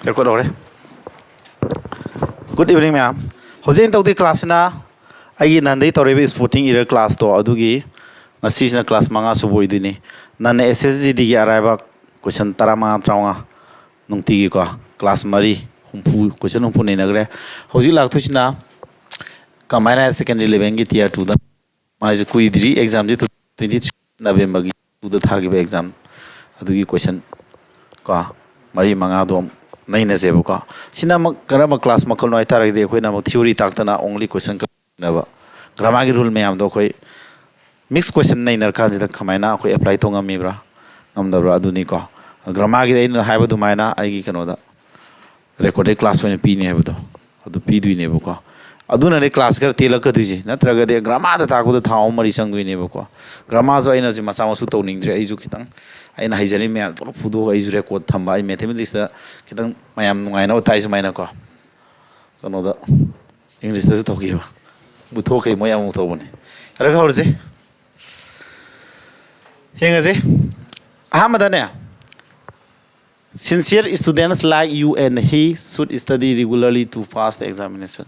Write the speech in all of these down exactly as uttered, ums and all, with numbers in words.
Record ꯍꯧꯔꯦ꯫ Good evening, ꯃꯌꯥꯝ꯫ ꯍꯧꯖꯤꯛ ꯑꯩꯅ ꯇꯧꯗꯣꯏ class ꯁꯤꯅ ꯑꯩꯒꯤ ꯅꯍꯥꯟꯗꯩ ꯇꯧꯔꯛꯏꯕ sporting era class ꯇꯣ ꯑꯗꯨꯒꯤ ꯉꯁꯤꯁꯤꯅ class ꯃꯉꯥ ꯁꯨꯕ ꯑꯣꯏꯗꯣꯏꯅꯤ꯫ ꯅꯟ S S G D ꯒꯤ ꯑꯔꯥꯏꯕ question ꯇꯔꯥꯃꯉꯥ, ꯇꯔꯥꯃꯉꯥ ꯅꯨꯡꯇꯤꯒꯤꯀꯣ class ꯃꯔꯤ, ꯍꯨꯝꯐꯨ, question ꯍꯨꯝꯐꯨ ꯅꯩꯅꯈ꯭ꯔꯦ꯫ ꯍꯧꯖꯤꯛ ꯂꯥꯛꯇꯣꯏꯁꯤꯅ combined higher secondary level ꯒꯤ tier two ꯗ꯫ ꯃꯥꯁꯦ ꯀꯨꯏꯗ꯭ꯔꯤ, exam ꯁꯦ twenty three November ꯒꯤ two ꯗ ꯊꯥꯈꯤꯕ exam ꯑꯗꯨꯒꯤ question ꯀꯣ ꯃꯔꯤ ꯃꯉꯥꯗꯣ ꯑꯃꯨꯛ ꯅꯩꯅꯁꯦꯕꯀꯣ꯫ ꯁꯤꯅ ꯑꯃꯨꯛ ꯀꯔꯝꯕ class ꯃꯈꯜꯅꯣ ꯍꯥꯏꯇꯥꯔꯒꯗꯤ ꯑꯩꯈꯣꯏꯅ ꯑꯃꯨꯛ theory ꯇꯥꯛꯇꯅ only question ꯈꯛ ꯅꯩꯅꯕ꯫ Grammar ꯒꯤ rule ꯃꯌꯥꯝꯗꯣ ꯑꯩꯈꯣꯏ mix question ꯅꯩꯅꯔꯀꯥꯟꯁꯤꯗ ꯀꯃꯥꯏꯅ ꯑꯩꯈꯣꯏ apply ꯇꯧ ꯉꯝꯃꯤꯕ꯭ꯔꯥ ꯉꯝꯗꯕ꯭ꯔꯥ ꯑꯗꯨꯅꯤꯀꯣ꯫ Grammar ꯒꯤꯗꯤ ꯑꯩꯅ ꯍꯥꯏꯕ ꯑꯗꯨꯃꯥꯏꯅ ꯑꯩꯒꯤ ꯀꯩꯅꯣꯗ recorded class ꯑꯣꯏꯅ ꯄꯤꯅꯤ ꯍꯥꯏꯕꯗꯣ ꯑꯗꯨ ꯄꯤꯗꯣꯏꯅꯦꯕꯀꯣ꯫ ꯑꯗꯨꯅꯅꯦ class ꯈꯔ ꯇꯦꯜꯂꯛꯀꯗꯣꯏꯁꯦ, ꯅꯠꯇ꯭ꯔꯒꯗꯤ grammar ꯗ ꯇꯥꯛꯄꯗ ꯊꯥ ꯑꯍꯨꯝ ꯃꯔꯤ ꯆꯪꯗꯣꯏꯅꯦꯕꯀꯣ꯫ Grammar ꯁꯨ ꯑꯩꯅ ꯍꯧꯖꯤꯛ ꯃꯆꯥ ꯃꯁꯨ ꯇꯧꯅꯤꯡꯗ꯭ꯔꯦ, ꯑꯩꯁꯨ ꯈꯤꯇꯪ ꯑꯩꯅ ꯍꯩꯖꯔꯤꯕ ꯃꯌꯥꯝ ꯄꯨꯂꯞ ꯐꯨꯗꯣꯛꯑꯒ ꯑꯩꯁꯨ record ꯊꯝꯕ, ꯑꯩ mathematics ꯇ ꯈꯤꯇꯪ ꯃꯌꯥꯝ ꯅꯨꯡꯉꯥꯏꯅꯕ ꯇꯥꯛꯏ ꯁꯨꯃꯥꯏꯅꯀꯣ꯫ ꯀꯩꯅꯣꯗ English ꯇꯁꯨ ꯇꯧꯈꯤꯕ ꯄꯨꯊꯣꯛꯈ꯭ꯔꯦ, ꯃꯣꯏ ꯑꯃꯨꯛ ꯇꯧꯕꯅꯤ꯫ ꯈꯔ ꯍꯧꯔꯁꯤ, ꯌꯦꯡꯉꯁꯤ꯫ ꯑꯍꯥꯟꯕꯗꯅꯦ, sincere students like you and he should study regularly to pass the examination.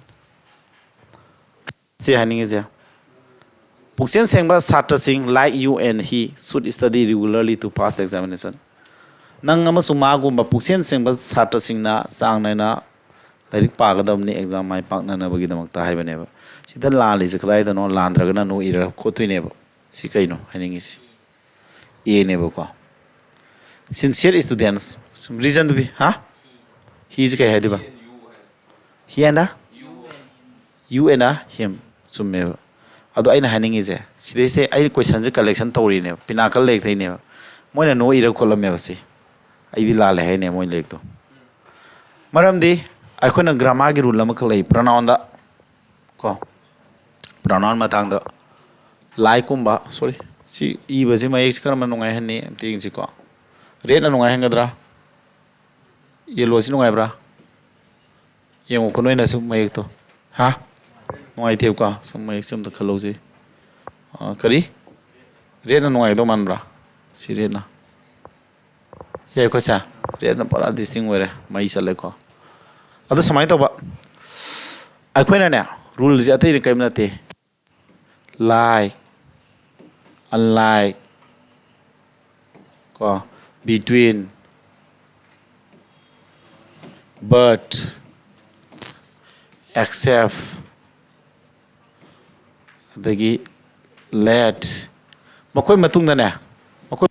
ꯁꯤ ꯍꯥꯏꯅꯤꯡꯉꯤꯁꯦ, ꯄꯨꯛꯆꯦꯜ ꯁꯦꯡꯕ ꯁꯥꯇ꯭ꯔꯁꯤꯡ like you and he should study regularly to pass the examination. ꯅꯪ ꯑꯃꯁꯨꯡ ꯃꯥꯒꯨꯝꯕ ꯄꯨꯛꯆꯦꯜ ꯁꯦꯡꯕ ꯁꯥꯇ꯭ꯔꯁꯤꯡꯅ ꯆꯥꯡ ꯅꯥꯏꯅ ꯂꯥꯏꯔꯤꯛ ꯄꯥꯒꯗꯕꯅꯤ exam ꯃꯥꯏ ꯄꯥꯛꯅꯅꯕꯒꯤꯗꯃꯛꯇ ꯍꯥꯏꯕꯅꯦꯕ꯫ ꯁꯤꯗ ꯂꯥꯜꯂꯤꯁꯦ ꯀꯗꯥꯏꯗꯅꯣ? ꯂꯥꯟꯗ꯭ꯔꯒꯅ no ꯏꯔ ꯈꯣꯠꯇꯣꯏꯅꯦꯕ꯫ ꯁꯤ ꯀꯩꯅꯣ ꯍꯥꯏꯅꯤꯡꯉꯤꯁꯤ? A ꯅꯦꯕꯀꯣ꯫ Sincere students, ꯁꯨꯝ reason ꯗꯨ ꯄꯤ꯫ ꯍꯥ? He ꯁꯤ ꯀꯩ ꯍꯥꯏꯗꯣꯏꯕ? He and a? You and a him꯫ ꯆꯨꯝꯃꯦꯕ꯫ ꯑꯗꯣ ꯑꯩꯅ ꯍꯥꯏꯅꯤꯡꯉꯤꯁꯦ, ꯁꯤꯗꯩꯁꯦ ꯑꯩ question ꯁꯦ collection ꯇꯧꯔꯤꯅꯦꯕ, ꯄꯤꯅꯥꯀꯜ ꯂꯥꯏꯔꯤꯛꯇꯩꯅꯦꯕ꯫ ꯃꯣꯏꯅ no ꯏꯔ ꯈꯣꯠꯂꯝꯃꯦꯕ ꯁꯤ꯫ ꯑꯩꯗꯤ ꯂꯥꯜꯂꯦ ꯍꯥꯏꯅꯦ ꯃꯣꯏ ꯂꯥꯏꯔꯤꯛꯇꯣ꯫ ꯃꯔꯝꯗꯤ ꯑꯩꯈꯣꯏꯅ grammar ꯒꯤ rule ꯑꯃꯈꯛ ꯂꯩ, pronoun ꯗ ꯀꯣ꯫ Pronoun ꯃꯇꯥꯡꯗ ꯂꯥꯏꯛꯀꯨꯝꯕ, sorry, ꯁꯤ ꯏꯕꯁꯤ ꯃꯌꯦꯛꯁꯤ ꯀꯔꯝꯕ ꯅꯨꯡꯉꯥꯏꯍꯟꯅꯤ ꯑꯝꯇ ꯌꯦꯡꯁꯤꯀꯣ꯫ Red ꯅ ꯅꯨꯡꯉꯥꯏꯍꯟꯒꯗ꯭ꯔꯥ? Yellow ꯁꯤ ꯅꯨꯡꯉꯥꯏꯕ꯭ꯔꯥ? ꯌꯦꯡꯉꯨꯀꯣ ꯅꯣꯏꯅꯁꯨ ꯃꯌꯦꯛꯇꯣ꯫ ꯍꯥ? ꯅꯨꯡꯉꯥꯏꯇꯦꯕꯀꯣ꯫ ꯁꯨꯝ ꯃꯌꯦꯛꯁꯦ ꯑꯝꯇ ꯈꯜꯍꯧꯁꯤ꯫ ꯑꯥ, ꯀꯔꯤ? Red ꯅ ꯅꯨꯡꯉꯥꯏꯒꯗꯧ ꯃꯥꯟꯕ꯭ꯔꯥ? ꯁꯤ red ꯅ꯫ ꯁꯤ ꯑꯩꯈꯣꯏꯁꯦ ꯔꯦꯠꯅ ꯄꯨꯔꯥ ꯗꯤꯁꯇꯤꯡ ꯑꯣꯏꯔꯦ, ꯃꯩ ꯆꯠꯂꯦꯀꯣ꯫ ꯑꯗꯣ ꯁꯨꯃꯥꯏꯅ ꯇꯧꯕ, ꯑꯩꯈꯣꯏꯅꯅꯦ, ꯔꯨꯜꯁꯦ ꯑꯇꯩꯅ ꯀꯔꯤꯝ ꯅꯠꯇꯦ, like, unlike, ꯀꯣ, between, but, except, ꯑꯗꯒꯤ let, ꯃꯈꯣꯏ ꯃꯇꯨꯡꯗꯅꯦ, ꯃꯈꯣꯏ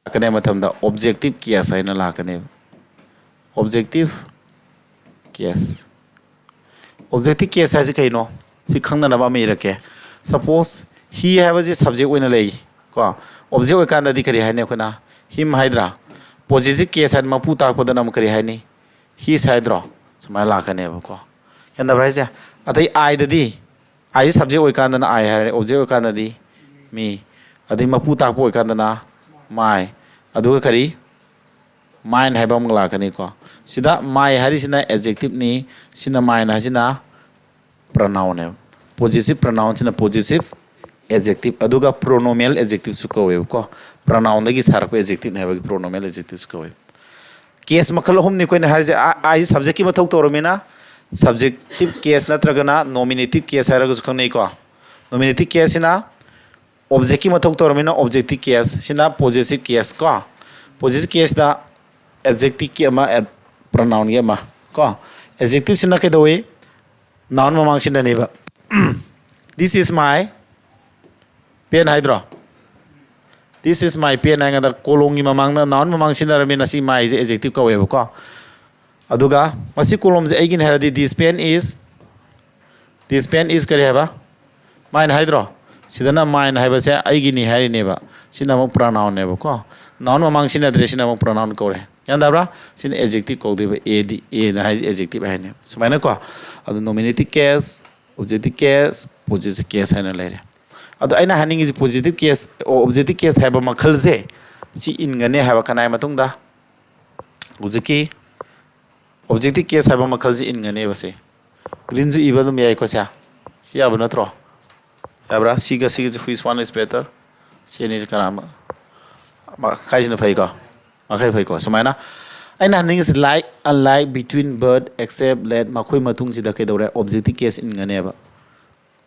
ꯂꯥꯛꯀꯅꯤ ꯃꯇꯝꯗ objective case ꯍꯥꯏꯅ ꯂꯥꯛꯀꯅꯦꯕ꯫ Objective case, objective case ꯍꯥꯏꯁꯦ ꯀꯩꯅꯣ? ꯁꯤ ꯈꯪꯅꯅꯕ ꯑꯃ ꯏꯔꯛꯀꯦ꯫ Suppose he ꯍꯥꯏꯕꯁꯤ subject ꯑꯣꯏꯅ ꯂꯩ ꯀꯣ꯫ Object ꯑꯣꯏꯀꯥꯟꯗꯗꯤ ꯀꯔꯤ ꯍꯥꯏꯅꯤ ꯑꯩꯈꯣꯏꯅ? Him ꯍꯥꯏꯗ꯭ꯔꯥ? Possessive case ꯍꯥꯏꯅ ꯃꯄꯨ ꯇꯥꯛꯄꯗꯅ ꯑꯃꯨꯛ ꯀꯔꯤ ꯍꯥꯏꯅꯤ? His ꯍꯥꯏꯗ꯭ꯔꯣ? ꯁꯨꯃꯥꯏꯅ ꯂꯥꯛꯀꯅꯦꯕꯀꯣ꯫ ꯒ꯭ꯌꯥꯟ ꯇꯥꯕ꯭ꯔꯥ ꯍꯥꯏꯁꯦ? ꯑꯗꯩ I ꯗꯗꯤ, I ꯁꯤ subject ꯑꯣꯏꯀꯥꯟꯗꯅ I ꯍꯥꯏꯔꯦ, object ꯑꯣꯏꯀꯥꯟꯗꯗꯤ me, ꯑꯗꯩ ꯃꯄꯨ ꯇꯥꯛꯄ ꯑꯣꯏꯀꯥꯟꯗꯅ my, ꯑꯗꯨꯒ ꯀꯔꯤ? Mine ꯍꯥꯏꯕ ꯑꯃꯒ ꯂꯥꯛꯀꯅꯤꯀꯣ꯫ ꯁꯤꯗ my ꯍꯥꯏꯔꯤꯁꯤꯅ adjective ꯅꯤ, ꯁꯤꯅ mine ꯍꯥꯏꯁꯤꯅ pronoun ꯅꯦꯕ꯫ Possessive pronoun ꯁꯤꯅ possessive adjective, ꯑꯗꯨꯒ pronominal adjective ꯁꯨ ꯀꯧꯋꯦꯕꯀꯣ꯫ Pronoun ꯗꯒꯤ ꯁꯥꯔꯛꯄ adjective ꯅꯦ ꯍꯥꯏꯕꯒꯤ pronominal adjective ꯁꯨ ꯀꯧꯋꯦ꯫ Case ꯃꯈꯜ ꯑꯍꯨꯝꯅꯤ ꯑꯩꯈꯣꯏꯅ ꯍꯥꯏꯔꯤꯁꯦ꯫ I, I subject ꯀꯤ ꯃꯊꯧ ꯇꯧꯔꯃꯤꯅ subjective case ꯅꯠꯇ꯭ꯔꯒꯅ nominative case ꯍꯥꯏꯔꯒꯁꯨ ꯈꯪꯅꯩꯀꯣ꯫ Nominative case ꯁꯤꯅ object ꯀꯤ ꯃꯊꯧ ꯇꯧꯔꯃꯤꯅ objective case, ꯁꯤꯅ possessive case ꯀꯣ꯫ Possessive case ꯇ adjective ꯀꯤ ꯑꯃ, ad-, pronoun ꯒꯤ ꯑꯃ ꯀꯣ꯫ Adjective ꯁꯤꯅ ꯀꯩꯗꯧꯏ? Noun ꯃꯃꯥꯡ ꯁꯤꯟꯅꯅꯦꯕ꯫ This is my pen ꯍꯥꯏꯗ꯭ꯔꯣ? This is my pen ꯍꯥꯏ ꯀꯥꯟꯗ column ꯒꯤ ꯃꯃꯥꯡꯗ noun ꯃꯃꯥꯡ ꯁꯤꯟꯅꯔꯃꯤꯅ ꯁꯤ my ꯁꯦ adjective ꯀꯧꯋꯦꯕꯀꯣ꯫ ꯑꯗꯨꯒ ꯃꯁꯤ column ꯁꯦ ꯑꯩꯒꯤꯅꯤ ꯍꯥꯏꯔꯗꯤ this pen is, this pen is ꯀꯔꯤ ꯍꯥꯏꯕ? Mine ꯍꯥꯏꯗ꯭ꯔꯣ? ꯁꯤꯗꯅ mine ꯍꯥꯏꯕꯁꯦ ꯑꯩꯒꯤꯅꯤ ꯍꯥꯏꯔꯤꯅꯦꯕ꯫ ꯁꯤꯅ ꯑꯃꯨꯛ pronoun ꯅꯦꯕꯀꯣ꯫ Noun ꯃꯃꯥꯡ ꯁꯤꯟꯅꯗ꯭ꯔꯦ, ꯁꯤꯅ ꯑꯃꯨꯛ pronoun ꯀꯧꯔꯦ꯫ ꯒ꯭ꯌꯥꯟ ꯇꯥꯕ꯭ꯔꯥ? ꯁꯤꯅ adjective ꯀꯧꯗꯣꯏꯕ꯫ A ꯗꯤ, A ꯅ ꯍꯥꯏꯁꯦ adjective ꯍꯥꯏꯅꯦ꯫ ꯁꯨꯃꯥꯏꯅꯀꯣ꯫ ꯑꯗꯨ nominative case, objective case, possessive case ꯍꯥꯏꯅ ꯂꯩꯔꯦ꯫ ꯑꯗꯣ ꯑꯩꯅ ꯍꯥꯏꯅꯤꯡꯉꯤꯁꯦ possessive case, objective case ꯍꯥꯏꯕ ꯃꯈꯜꯁꯦ ꯁꯤ ꯏꯟꯒꯅꯤ ꯍꯥꯏꯕ ꯀꯅꯥꯒꯤ ꯃꯇꯨꯡꯗ? ꯍꯧꯖꯤꯛꯀꯤ objective case ꯍꯥꯏꯕ ꯃꯈꯜꯁꯤ ꯏꯟꯒꯅꯦꯕ ꯁꯦ꯫ Green ꯁꯨ ꯏꯕ ꯑꯗꯨꯝ ꯌꯥꯏꯀꯣ ꯁꯦ꯫ ꯁꯤ ꯌꯥꯕ ꯅꯠꯇ꯭ꯔꯣ? ꯌꯥꯕ꯭ꯔꯥ? ꯁꯤꯒ ꯁꯤꯒꯁꯦ which one is better? ꯁꯤ ꯑꯅꯤꯁꯦ ꯀꯅꯥ ꯑꯃ? ꯑꯃ ꯀꯥꯏꯁꯤꯅ ꯐꯩꯀꯣ? ꯃꯈꯩ ꯐꯩꯀꯣ꯫ ꯁꯨꯃꯥꯏꯅ ꯑꯩꯅ ꯍꯥꯏꯅꯤꯡꯉꯤꯁꯤ, like, unlike, between, but, except, let, ꯃꯈꯣꯏ ꯃꯇꯨꯡꯁꯤꯗ ꯀꯩꯗꯧꯔꯦ? Objective case ꯏꯟꯒꯅꯦꯕ꯫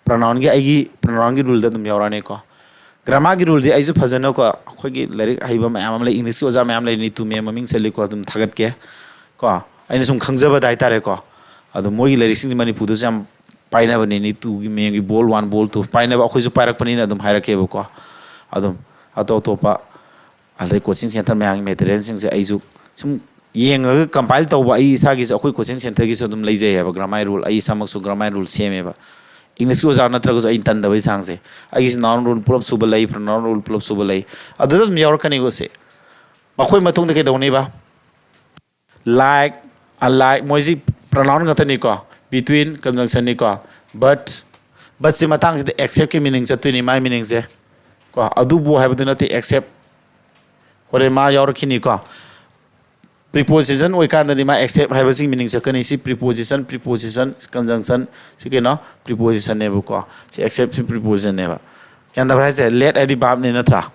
Pronounꯒꯤ, ꯑꯩꯒꯤ pronounꯒꯤ ruleꯗ ꯑꯗꯨꯝ ꯌꯥꯎꯔꯛꯑꯅꯤꯀꯣ꯫ Grammarꯒꯤ ruleꯗꯤ ꯑꯩꯁꯨ ꯐꯖꯅꯀꯣ, ꯑꯩꯈꯣꯏꯒꯤ ꯂꯥꯏꯔꯤꯛ ꯍꯩꯕ ꯃꯌꯥꯝ ꯑꯃ ꯂꯩ, Englishꯀꯤ ꯑꯣꯖꯥ ꯃꯌꯥꯝ ꯂꯩ, ꯅꯤꯇꯨ ꯃꯦꯝ ꯃꯃꯤꯡ ꯆꯠꯂꯤꯀꯣ, ꯑꯗꯨꯝ ꯊꯥꯒꯠꯀꯦ ꯀꯣ꯫ ꯑꯩꯅ ꯁꯨꯝ ꯈꯪꯖꯕꯗ ꯍꯥꯏꯇꯥꯔꯦꯀꯣ, ꯑꯗꯨꯝ ꯃꯣꯏꯒꯤ ꯂꯥꯏꯔꯤꯛꯁꯤꯡꯁꯤ ꯃꯅꯤꯄꯨꯔꯗꯁꯨ ꯌꯥꯝ ꯄꯥꯏꯅꯕꯅꯤ, ꯅꯤꯇꯨꯒꯤ ꯃꯦꯝꯒꯤ ꯕꯣꯜ ꯋꯥꯟ, ꯕꯣꯜ ꯇꯨ ꯄꯥꯏꯅꯕ, ꯑꯩꯈꯣꯏꯁꯨ ꯄꯥꯏꯔꯛꯄꯅꯤꯅ ꯑꯗꯨꯝ ꯍꯥꯏꯔꯛꯀꯦꯕꯀꯣ꯫ ꯑꯗꯨꯝ ꯑꯇꯣꯞ ꯑꯇꯣꯞꯄ ꯑꯗꯩ coaching centre ꯃꯌꯥꯝꯒꯤ materialꯁꯤꯡꯁꯦ ꯑꯩꯁꯨ ꯁꯨꯝ ꯌꯦꯡꯉꯒ compile ꯇꯧꯕ, ꯑꯩ ꯏꯁꯥꯒꯤꯁꯨ, ꯑꯩꯈꯣꯏ coaching centreꯒꯤꯁꯨ ꯑꯗꯨꯝ ꯂꯩꯖꯩ ꯍꯥꯏꯕ, ꯒ꯭ꯔꯥꯃꯥꯏ rule ꯑꯩ ꯏꯁꯥꯃꯛꯁꯨ ꯒ꯭ꯔꯥꯃꯥꯏ rule ꯁꯦꯝꯃꯦꯕ꯫ Englishꯀꯤ ꯑꯣꯖꯥ ꯅꯠꯇ꯭ꯔꯒꯁꯨ ꯑꯩ ꯇꯟꯗꯕꯩ ꯆꯥꯡꯁꯦ, ꯑꯩꯒꯤꯁꯨ noun rule ꯄꯨꯂꯞ ꯁꯨꯕ ꯂꯩ, pronoun rule ꯄꯨꯂꯞ ꯁꯨꯕ ꯂꯩ, ꯑꯗꯨꯗ ꯑꯗꯨꯝ ꯌꯥꯎꯔꯛꯀꯅꯤꯀꯣ ꯁꯦ꯫ ꯃꯈꯣꯏ ꯃꯇꯨꯡꯗ ꯀꯩꯗꯧꯅꯦꯕ? Like, unlike, ꯃꯣꯏꯁꯤ pronoun ꯉꯥꯛꯇꯅꯤꯀꯣ, between conjunctionꯅꯤꯀꯣ, but, butꯁꯤ ꯃꯇꯥꯡꯁꯤꯗ exceptꯀꯤ meaning ꯆꯠꯇꯣꯏꯅꯤ, ꯃꯥꯏ meaningꯁꯦ ꯀꯣ, ꯑꯗꯨꯕꯨ ꯍꯥꯏꯕꯗꯨ ꯅꯠꯇꯦ, except꯫ ꯍꯣꯔꯦꯟ ꯃꯥ ꯌꯥꯎꯔꯛꯈꯤꯅꯤꯀꯣ꯫ Preposition ꯑꯣꯏꯀꯥꯟꯗꯗꯤ ꯃꯥ except ꯍꯥꯏꯕꯁꯤ meaning ꯆꯠꯀꯅꯤ꯫ ꯁꯤ preposition, preposition, conjunction, ꯁꯤ ꯀꯩꯅꯣ? Prepositionꯅꯦꯕꯀꯣ꯫ ꯁꯤ exceptꯁꯤ prepositionꯅꯦꯕ꯫ ꯒ꯭ꯌꯥꯟ ꯇꯥꯕ꯭ꯔꯥ ꯍꯥꯏꯁꯦ? Let ꯍꯥꯏꯗꯤ verbꯅꯤ ꯅꯠꯇ꯭ꯔꯥ?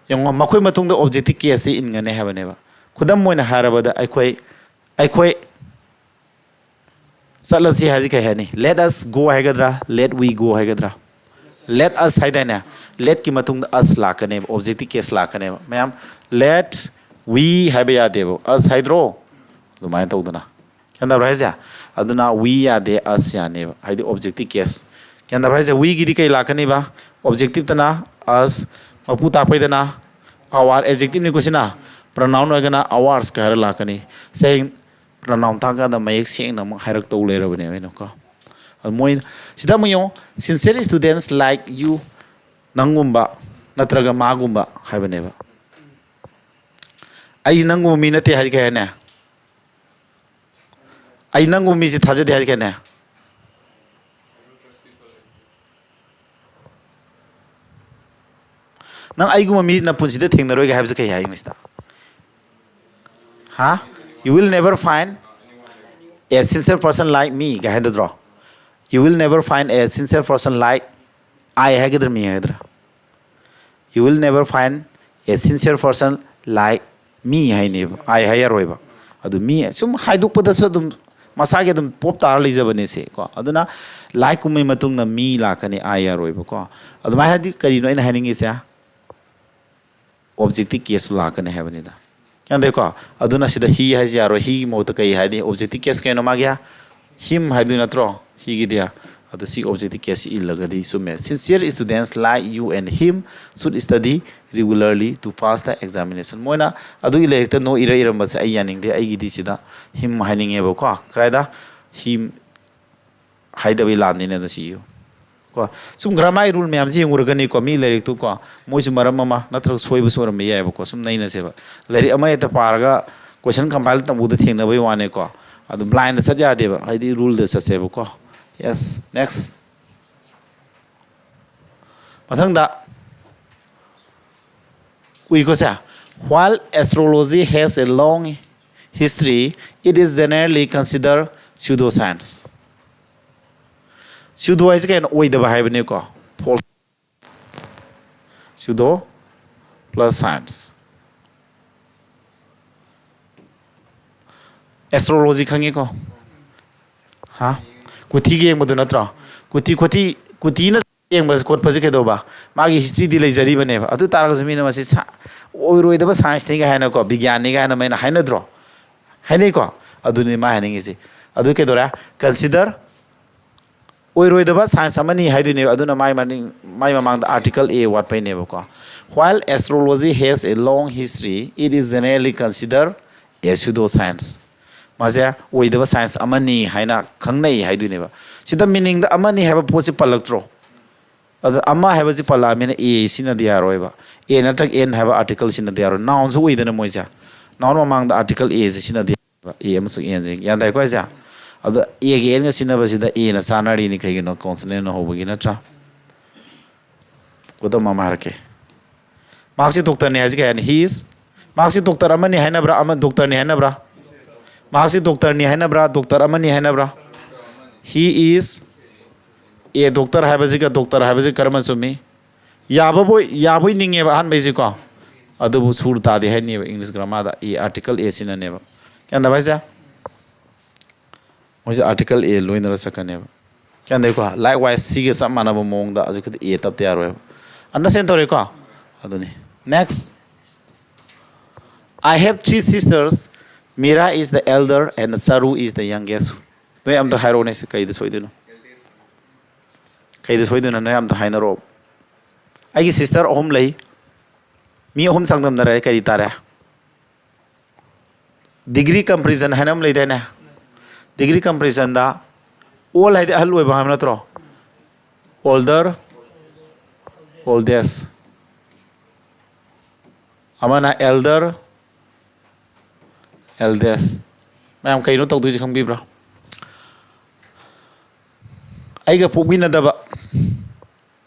ꯌꯦꯡꯉꯣ, ꯃꯈꯣꯏ ꯃꯇꯨꯡꯗ objective caseꯁꯤ ꯏꯟꯒꯅꯤ ꯍꯥꯏꯕꯅꯦꯕ꯫ ꯈꯨꯗꯝ ꯑꯣꯏꯅ ꯍꯥꯏꯔꯕꯗ, ꯑꯩꯈꯣꯏ, ꯑꯩꯈꯣꯏ ꯆꯠꯂꯁꯤ ꯍꯥꯏꯔꯗꯤ ꯀꯩ ꯍꯥꯏꯅꯤ? Let us go ꯍꯥꯏꯒꯗ꯭ꯔꯥ? Let we go ꯍꯥꯏꯒꯗ꯭ꯔꯥ? Let us ꯍꯥꯏꯗꯥꯏꯅꯦ? Letꯀꯤ ꯃꯇꯨꯡꯗ us ꯂꯥꯛꯀꯅꯦꯕ, objective case ꯂꯥꯛꯀꯅꯦꯕ꯫ ꯃꯌꯥꯝ, let we ꯍꯥꯏꯕ ꯌꯥꯗꯦꯕ, us ꯍꯥꯏꯗ꯭ꯔꯣ? ꯑꯗꯨꯃꯥꯏꯅ ꯇꯧꯗꯅ꯫ ꯒ꯭ꯌꯥꯟ ꯇꯥꯕ꯭ꯔꯥ ꯍꯥꯏꯁꯦ? ꯑꯗꯨꯅ we ꯌꯥꯗꯦ, us ꯌꯥꯅꯦꯕ, ꯍꯥꯏꯗꯤ objective case꯫ ꯒ꯭ꯌꯥꯟ ꯇꯥꯕ꯭ꯔꯥ ꯍꯥꯏꯁꯦ? Weꯒꯤꯗꯤ ꯀꯩ ꯂꯥꯛꯀꯅꯤꯕ? Objectiveꯇꯅ us, ꯃꯄꯨ ꯇꯥꯛꯄꯩꯗꯅ our, adjectiveꯅꯤꯀꯣ ꯁꯤꯅ, pronoun ꯑꯣꯏꯔꯒꯅ oursꯀ ꯍꯥꯏꯔ ꯂꯥꯛꯀꯅꯤ꯫ ꯁꯦ, pronoun ꯇꯥꯛꯀꯥꯟꯗ ꯃꯌꯦꯛ ꯁꯦꯡꯅ ꯑꯃꯨꯛ ꯍꯥꯏꯔꯛꯇꯧ ꯂꯩꯔꯕꯅꯦꯕ ꯑꯩꯅꯀꯣ꯫ ꯑꯗꯨ ꯃꯣꯏ ꯁꯤꯗ ꯑꯃꯨꯛ ꯌꯦꯡꯉꯣ, sincere students like you, ꯅꯪꯒꯨꯝꯕ ꯅꯠꯇ꯭ꯔꯒ ꯃꯥꯒꯨꯝꯕ ꯍꯥꯏꯕꯅꯦꯕ꯫ ꯑꯩ ꯅꯪꯒꯨꯝꯕ ꯃꯤ ꯅꯠꯇꯦ ꯍꯥꯏꯗꯤ ꯀꯩ ꯍꯥꯏꯅꯤ? ꯑꯩ ꯅꯪꯒꯨꯝꯕ ꯃꯤꯁꯦ ꯊꯥꯖꯗꯦ ꯍꯥꯏꯗꯤ ꯀꯩ ꯍꯥꯏꯅꯤ? ꯅꯪ ꯑꯩꯒꯨꯝꯕ ꯃꯤ ꯅꯄꯨꯟꯁꯤꯗ ꯊꯦꯡꯅꯔꯣꯏꯒꯦ ꯍꯥꯏꯕꯁꯦ ꯀꯩ ꯍꯥꯏ Englishꯇ? ꯍꯥ? You will never find a sincere person like me ꯒꯥꯏ ꯍꯥꯏꯗꯣꯏꯗ꯭ꯔꯣ? You will never find a sincere person like I ꯍꯥꯏꯒꯗ꯭ꯔꯥ, me ꯍꯥꯏꯒꯗ꯭ꯔꯥ? You will never find a sincere person like me ꯍꯥꯏꯅꯦꯕ, I ꯍꯥꯏꯔꯔꯣꯏꯕ꯫ ꯑꯗꯨ ꯃꯤ ꯁꯨꯝ ꯍꯥꯏꯗꯣꯛꯄꯗꯁꯨ ꯑꯗꯨꯝ ꯃꯁꯥꯒꯤ ꯑꯗꯨꯝ ꯄꯣꯞ ꯇꯥꯔ ꯂꯩꯖꯕꯅꯦ ꯁꯦ ꯀꯣ꯫ ꯑꯗꯨꯅ ꯂꯥꯏ ꯀꯨꯝꯕꯩ ꯃꯇꯨꯡꯗ ꯃꯤ ꯂꯥꯛꯀꯅꯤ, I ꯌꯥꯔꯣꯏꯕꯀꯣ꯫ ꯑꯗꯨꯃꯥꯏꯅꯗꯤ ꯀꯔꯤꯅꯣ ꯑꯩꯅ ꯍꯥꯏꯅꯤꯡꯉꯤꯁꯦ? ꯑꯣꯕꯖꯦꯛꯇꯤꯚ ꯀꯦꯁꯇꯨ ꯂꯥꯛꯀꯅꯤ ꯍꯥꯏꯕꯅꯤꯗ꯫ ꯒ꯭ꯌꯥꯟ ꯇꯥꯏꯀꯣ? ꯑꯗꯨꯅ ꯁꯤꯗ he ꯍꯥꯏꯁꯤ ꯌꯥꯔꯣꯏ꯫ Heꯒꯤ ꯃꯍꯨꯠꯇ ꯀꯩ ꯍꯥꯏꯅꯤ? ꯑꯣꯕꯖꯦꯛꯇꯤꯚ ꯀꯦꯁ ꯀꯩꯅꯣ ꯃꯥꯒꯤ? Him ꯍꯥꯏꯗꯣꯏ ꯅꯠꯇ꯭ꯔꯣ? Heꯒꯤꯗꯤ꯫ ꯑꯗꯣ ꯁꯤ ꯑꯣꯕꯖꯦꯛꯇꯤꯚ ꯀꯦꯁꯁꯤ ꯏꯜꯂꯒꯗꯤ ꯆꯨꯝꯃꯦ꯫ Sincere students like you and him should study regularly to pass the examination. ꯃꯣꯏꯅ ꯑꯗꯨꯒꯤ ꯂꯥꯏꯔꯤꯛꯇ no ꯏꯔ ꯏꯔꯝꯕꯁꯦ ꯑꯩ ꯌꯥꯅꯤꯡꯗꯦ꯫ ꯑꯩꯒꯤꯗꯤ ꯁꯤꯗ him ꯍꯥꯏꯅꯤꯡꯉꯦꯕꯀꯣ꯫ ꯀꯗꯥꯏꯗ? He ꯍꯥꯏꯗꯕꯩ ꯂꯥꯟꯅꯤꯅꯦ ꯑꯗꯣ ꯁꯤ ꯏꯌꯨ꯫ ꯀꯣ, ꯁꯨꯝ ꯒ꯭ꯔꯥꯃꯥꯔꯒꯤ ꯔꯨꯜ ꯃꯌꯥꯝꯁꯤ ꯌꯦꯡꯉꯨꯔꯒꯅꯤꯀꯣ, ꯃꯤ ꯂꯥꯏꯔꯤꯛꯇꯨꯀꯣ, ꯃꯣꯏꯁꯨ ꯃꯔꯝ ꯑꯃ ꯅꯠꯇ꯭ꯔꯒ ꯁꯣꯏꯕꯁꯨ ꯑꯣꯏꯔꯝꯕ ꯌꯥꯏꯕꯀꯣ꯫ ꯁꯨꯝ ꯅꯩꯅꯁꯦꯕ꯫ ꯂꯥꯏꯔꯤꯛ ꯑꯃ ꯍꯦꯛꯇ ꯄꯥꯔꯒ ꯀꯣꯏꯁꯟ ꯀꯝꯄꯥꯏꯜ ꯇꯧꯕꯗ ꯊꯦꯡꯅꯕꯩ ꯋꯥꯅꯤꯀꯣ꯫ ꯑꯗꯨꯝ ꯕ꯭ꯂꯥꯏꯟꯗ ꯆꯠ ꯌꯥꯗꯦꯕ, ꯍꯥꯏꯗꯤ ꯔꯨꯜꯗ ꯆꯠꯁꯦꯕꯀꯣ꯫ Yes, next. ꯃꯊꯪꯗ ꯎꯏꯀꯣ ꯁꯦ꯫ While astrology has a long history, it is generally considered pseudoscience. Pseudo ꯍꯥꯏꯁꯦ ꯀꯩꯅꯣ? ꯑꯣꯏꯗꯕ ꯍꯥꯏꯕꯅꯤꯀꯣ꯫ False. Pseudo plus science. Astrology ꯈꯪꯉꯤꯀꯣ? ꯍꯥ? ꯀꯨꯊꯤꯒ ꯌꯦꯡꯕꯗꯨ ꯅꯠꯇ꯭ꯔꯣ? ꯀꯨꯊꯤ, ꯀꯨꯊꯤ, ꯀꯨꯊꯤꯅ ꯌꯦꯡꯕ ꯈꯣꯠꯄꯁꯦ ꯀꯩꯗꯧꯕ? ꯃꯥꯒꯤ historyꯗꯤ ꯂꯩꯖꯔꯤꯕꯅꯦꯕ꯫ ꯑꯗꯨ ꯇꯥꯔꯒꯁꯨ ꯃꯤꯅ ꯃꯁꯤ ꯁꯥ-, ꯑꯣꯏꯔꯣꯏꯗꯕ scienceꯅꯤꯒ ꯍꯥꯏꯅꯀꯣ, ꯕꯤꯒ꯭ꯌꯥꯟꯅꯤꯒ ꯍꯥꯏꯅ ꯃꯣꯏꯅ ꯍꯥꯏꯅꯗ꯭ꯔꯣ? ꯍꯥꯏꯅꯩꯀꯣ? ꯑꯗꯨꯅꯤ ꯃꯥ ꯍꯥꯏꯅꯤꯡꯉꯤꯁꯦ꯫ ꯑꯗꯨ ꯀꯩꯗꯧꯔꯦ? Consider ꯑꯣꯏꯔꯣꯏꯗꯕ science ꯑꯃꯅꯤ ꯍꯥꯏꯗꯣꯏꯅꯦꯕ꯫ ꯑꯗꯨꯅ ꯃꯥꯏ ꯃꯅꯤꯡ, ꯃꯥꯏ ꯃꯃꯥꯡꯗ article A ꯋꯥꯠꯄꯩꯅꯦꯕꯀꯣ꯫ While astrology has a long history, it is generally considered a pseudoscience. ꯃꯥꯁꯦ ꯑꯣꯏꯗꯕ science ꯑꯃꯅꯤ ꯍꯥꯏꯅ ꯈꯪꯅꯩ ꯍꯥꯏꯗꯣꯏꯅꯦꯕ꯫ ꯁꯤꯗ meaningꯗ ꯑꯃꯅꯤ ꯍꯥꯏꯕ ꯄꯣꯠꯁꯤ ꯄꯜꯂꯛꯇ꯭ꯔꯣ? ꯑꯗ ꯑꯃ ꯍꯥꯏꯕꯁꯤ ꯄꯜꯂꯛꯑꯃꯤꯅ A ꯁꯤꯖꯤꯟꯅꯗ ꯌꯥꯔꯣꯏꯕ꯫ A ꯅꯠꯇ꯭ꯔꯒ N ꯍꯥꯏꯕ article ꯁꯤꯖꯤꯟꯅꯗ ꯌꯥꯔꯣꯏ꯫ Nounꯁꯨ ꯑꯣꯏꯗꯅ ꯃꯣꯏꯁꯦ꯫ Noun ꯃꯃꯥꯡꯗ article A ꯁꯤ ꯁꯤꯖꯤꯟꯅꯗ ꯌꯥꯔꯣꯏꯕ꯫ A ꯑꯃꯁꯨꯡ Nꯁꯦ꯫ ꯒ꯭ꯌꯥꯟ ꯇꯥꯏꯀꯣ ꯍꯥꯏꯁꯦ? ꯑꯗꯣ Aꯒ Nꯒ ꯁꯤꯖꯤꯟꯅꯕꯁꯤꯗ Aꯅ ꯆꯥꯟꯅꯔꯤꯅꯤ꯫ ꯀꯩꯒꯤꯅꯣ? Consonantꯅ ꯍꯧꯕꯒꯤ ꯅꯠꯇ꯭ꯔꯥ? ꯈꯨꯗꯝ ꯑꯃ ꯍꯥꯏꯔꯛꯀꯦ꯫ ꯃꯍꯥꯛꯁꯤ doctorꯅꯤ ꯍꯥꯏꯁꯤ ꯀꯩ ꯍꯥꯏꯅꯤ? He is. ꯃꯍꯥꯛꯁꯤ doctor ꯑꯃꯅꯤ ꯍꯥꯏꯅꯕ꯭ꯔꯥ? ꯑꯃ doctorꯅꯤ ꯍꯥꯏꯅꯕ꯭ꯔꯥ? ꯃꯍꯥꯛꯁꯤ doctorꯅꯤ ꯍꯥꯏꯅꯕ꯭ꯔꯥ? Doctor ꯑꯃꯅꯤ ꯍꯥꯏꯅꯕ꯭ꯔꯥ? He is a doctor ꯍꯥꯏꯕꯁꯤꯒ doctor ꯍꯥꯏꯕꯁꯤꯒ ꯀꯔꯝꯕ ꯆꯨꯝꯃꯤ? ꯌꯥꯕꯕꯣꯏ, ꯌꯥꯕꯣꯏ ꯅꯤꯡꯉꯦꯕ ꯑꯍꯥꯟꯕꯩꯁꯤꯀꯣ꯫ ꯑꯗꯨꯕꯨ ꯁꯨꯔ ꯇꯥꯗꯦ ꯍꯥꯏꯅꯦꯕ ꯏꯪꯂꯤꯁ ꯒ꯭ꯔꯥꯃꯥꯔꯗ꯫ ꯑꯦ ꯑꯥꯔꯇꯤꯀꯜ ꯑꯦ ꯁꯤꯅꯅꯦꯕ꯫ ꯒ꯭ꯌꯥꯟ ꯇꯥꯕ ꯍꯥꯏꯁꯦ? ꯃꯣꯏꯁꯦ ꯑꯥꯔꯇꯤꯀꯜ ꯑꯦ ꯂꯣꯏꯅꯔ ꯆꯠꯀꯅꯦꯕ꯫ ꯒ꯭ꯌꯥꯟ ꯇꯥꯏꯀꯣ? ꯂꯥꯏꯛ ꯋꯥꯏꯁ ꯁꯤꯒ ꯆꯞ ꯃꯥꯟꯅꯕ ꯃꯑꯣꯡꯗ ꯍꯧꯖꯤꯛꯀꯤꯗꯤ ꯑꯦ ꯇꯞꯇ ꯌꯥꯔꯣꯏꯕ꯫ ꯑꯟꯗꯔꯁꯇꯦꯟ ꯇꯧꯔꯦꯀꯣ? ꯑꯗꯨꯅꯤ꯫ Next. I have three sisters. Mira is the elder and Charu is the youngest. ꯅꯣꯏ ꯑꯝꯇ ꯍꯥꯏꯔꯛꯑꯣꯅꯦ, ꯁꯤ ꯀꯩꯗ ꯁꯣꯏꯗꯣꯏꯅꯣ? ꯀꯩꯗ ꯁꯣꯏꯗꯣꯏꯅꯣ? ꯅꯣꯏ ꯑꯝꯇ ꯍꯥꯏꯅꯔꯛꯑꯣ꯫ ꯑꯩꯒꯤ ꯁꯤꯁꯇꯔ ꯑꯍꯨꯝ ꯂꯩ꯫ ꯃꯤ ꯑꯍꯨꯝ ꯆꯥꯡꯗꯝꯅꯔꯦ, ꯀꯔꯤ ꯇꯥꯔꯦ? ꯗꯤꯒ꯭ꯔꯤ ꯀꯝꯄ꯭ꯔꯤꯖꯟ ꯍꯥꯏꯅ ꯑꯃ ꯂꯩꯗꯥꯏꯅꯦ? ꯗꯤꯒ꯭ꯔꯤ ꯀꯝꯄ꯭ꯔꯤꯖꯟꯗ ꯑꯣꯜ ꯍꯥꯏꯗꯤ ꯑꯍꯜ ꯑꯣꯏꯕ ꯍꯥꯏꯕ ꯅꯠꯇ꯭ꯔꯣ? Older, oldest. ꯑꯃꯅ ꯑꯦꯜꯗꯔ, ꯑꯦꯜꯗꯦꯁ꯫ ꯃꯌꯥꯝ ꯀꯩꯅꯣ ꯇꯧꯗꯣꯏꯁꯦ ꯈꯪꯕꯤꯕ꯭ꯔꯥ? ꯑꯩꯒ ꯄꯣꯛꯃꯤꯟꯅꯗꯕ,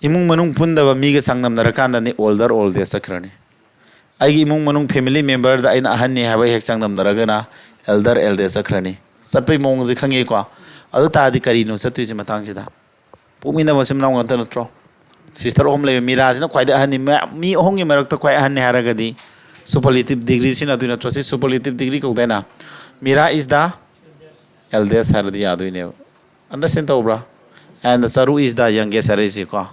ꯏꯃꯨꯡ ꯃꯅꯨꯡ ꯄꯨꯟꯗꯕ ꯃꯤꯒ ꯆꯥꯡꯗꯝꯅꯔꯀꯥꯟꯗꯅꯤ ꯑꯣꯜꯗꯔ ꯑꯣꯜꯗꯦꯁ ꯆꯠꯈ꯭ꯔꯅꯤ꯫ ꯑꯩꯒꯤ ꯏꯃꯨꯡ ꯃꯅꯨꯡ ꯐꯦꯃꯤꯂꯤ ꯃꯦꯝꯕꯔꯗ ꯑꯩꯅ ꯑꯍꯟꯅꯤ ꯍꯥꯏꯕ ꯍꯦꯛ ꯆꯥꯡꯗꯝꯅꯔꯒꯅ ꯑꯦꯜꯗꯔ ꯑꯦꯜꯗꯦꯁ ꯆꯠꯈ꯭ꯔꯅꯤ꯫ ꯆꯠꯄꯒꯤ ꯃꯑꯣꯡꯁꯦ ꯈꯪꯉꯤꯀꯣ? ꯑꯗꯨ ꯇꯥꯔꯗꯤ ꯀꯔꯤꯅꯣ ꯆꯠꯇꯣꯏꯁꯦ ꯃꯇꯥꯡꯁꯤꯗ? ꯄꯣꯛꯃꯤꯟꯅꯕ ꯃꯆꯤꯟ ꯃꯅꯥꯎ ꯉꯥꯛꯇ ꯅꯠꯇ꯭ꯔꯣ? ꯁꯤꯁꯇꯔ ꯑꯍꯨꯝ ꯂꯩꯕ, ꯃꯤꯔꯥꯁꯤꯅ ꯈ꯭ꯋꯥꯏꯗꯒꯤ ꯑꯍꯟꯅꯤ꯫ ꯃꯌꯥꯝ, ꯃꯤ ꯑꯍꯨꯝꯒꯤ ꯃꯔꯛꯇ ꯈ꯭ꯋꯥꯏ ꯑꯍꯟꯅꯤ ꯍꯥꯏꯔꯒꯗꯤ ꯁꯨꯄꯔꯂꯦꯇꯤꯞ ꯗꯤꯒ꯭ꯔꯤ ꯁꯤꯖꯤꯟꯅꯗꯣꯏ ꯅꯠꯇ꯭ꯔꯣ? ꯁꯤ ꯁꯨꯄꯔꯂꯦꯇꯤꯞ ꯗꯤꯒ꯭ꯔꯤ ꯀꯧꯗꯥꯏꯅ? Mira is the eldest ꯍꯥꯏꯔꯗꯤ ꯌꯥꯗꯣꯏꯅꯦꯕ꯫ ꯑꯟꯗꯔꯁꯇꯦꯟ ꯇꯧꯕ꯭ꯔꯥ? And Charu is the youngest ꯍꯥꯏꯔꯛꯏꯁꯤꯀꯣ꯫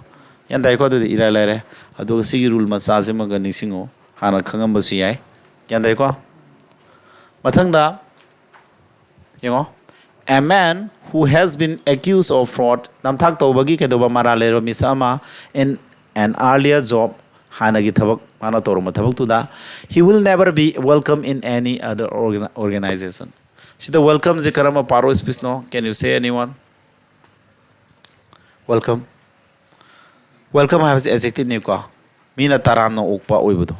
ꯒ꯭ꯌꯥꯟ ꯇꯥꯏꯀꯣ? ꯑꯗꯨꯗꯤ ꯏꯔꯥꯏ ꯂꯥꯏꯔꯦ꯫ ꯑꯗꯨꯒ ꯁꯤꯒꯤ ꯔꯨꯜ ꯃꯆꯥꯁꯤꯃꯒ ꯅꯤꯡꯁꯤꯡꯉꯨ, ꯍꯥꯟꯅ ꯈꯪꯉꯝꯕꯁꯨ ꯌꯥꯏ꯫ ꯒ꯭ꯌꯥꯟ ꯇꯥꯏꯀꯣ? ꯃꯊꯪꯗ ꯌꯦꯡꯉꯣ, a man who has been accused of fraud, ꯅꯝꯊꯥꯛ ꯇꯧꯕꯒꯤ ꯀꯩꯗꯧꯕ ꯃꯔꯥꯜ ꯂꯩꯔꯕ ꯃꯤꯁꯛ ꯑꯃ in an earlier job, ꯍꯥꯟꯅꯒꯤ ꯊꯕꯛ, ꯃꯥꯅ ꯇꯧꯔꯝꯕ ꯊꯕꯛꯇꯨꯗ, he will never be welcome in any other organ-, organization. ꯁꯤꯗ ꯋꯦꯜꯀꯝꯁꯦ ꯀꯔꯝꯕ part of speech no? Can you say, anyone? Welcome.ꯋꯦꯜꯀꯝ ꯍꯥꯏꯕꯁꯦ ꯑꯦꯖꯦꯛꯇꯤꯚꯅꯤꯀꯣ꯫ ꯃꯤꯅ ꯇꯔꯥꯝꯅ ꯑꯣꯛꯄ ꯑꯣꯏꯕꯗꯣ,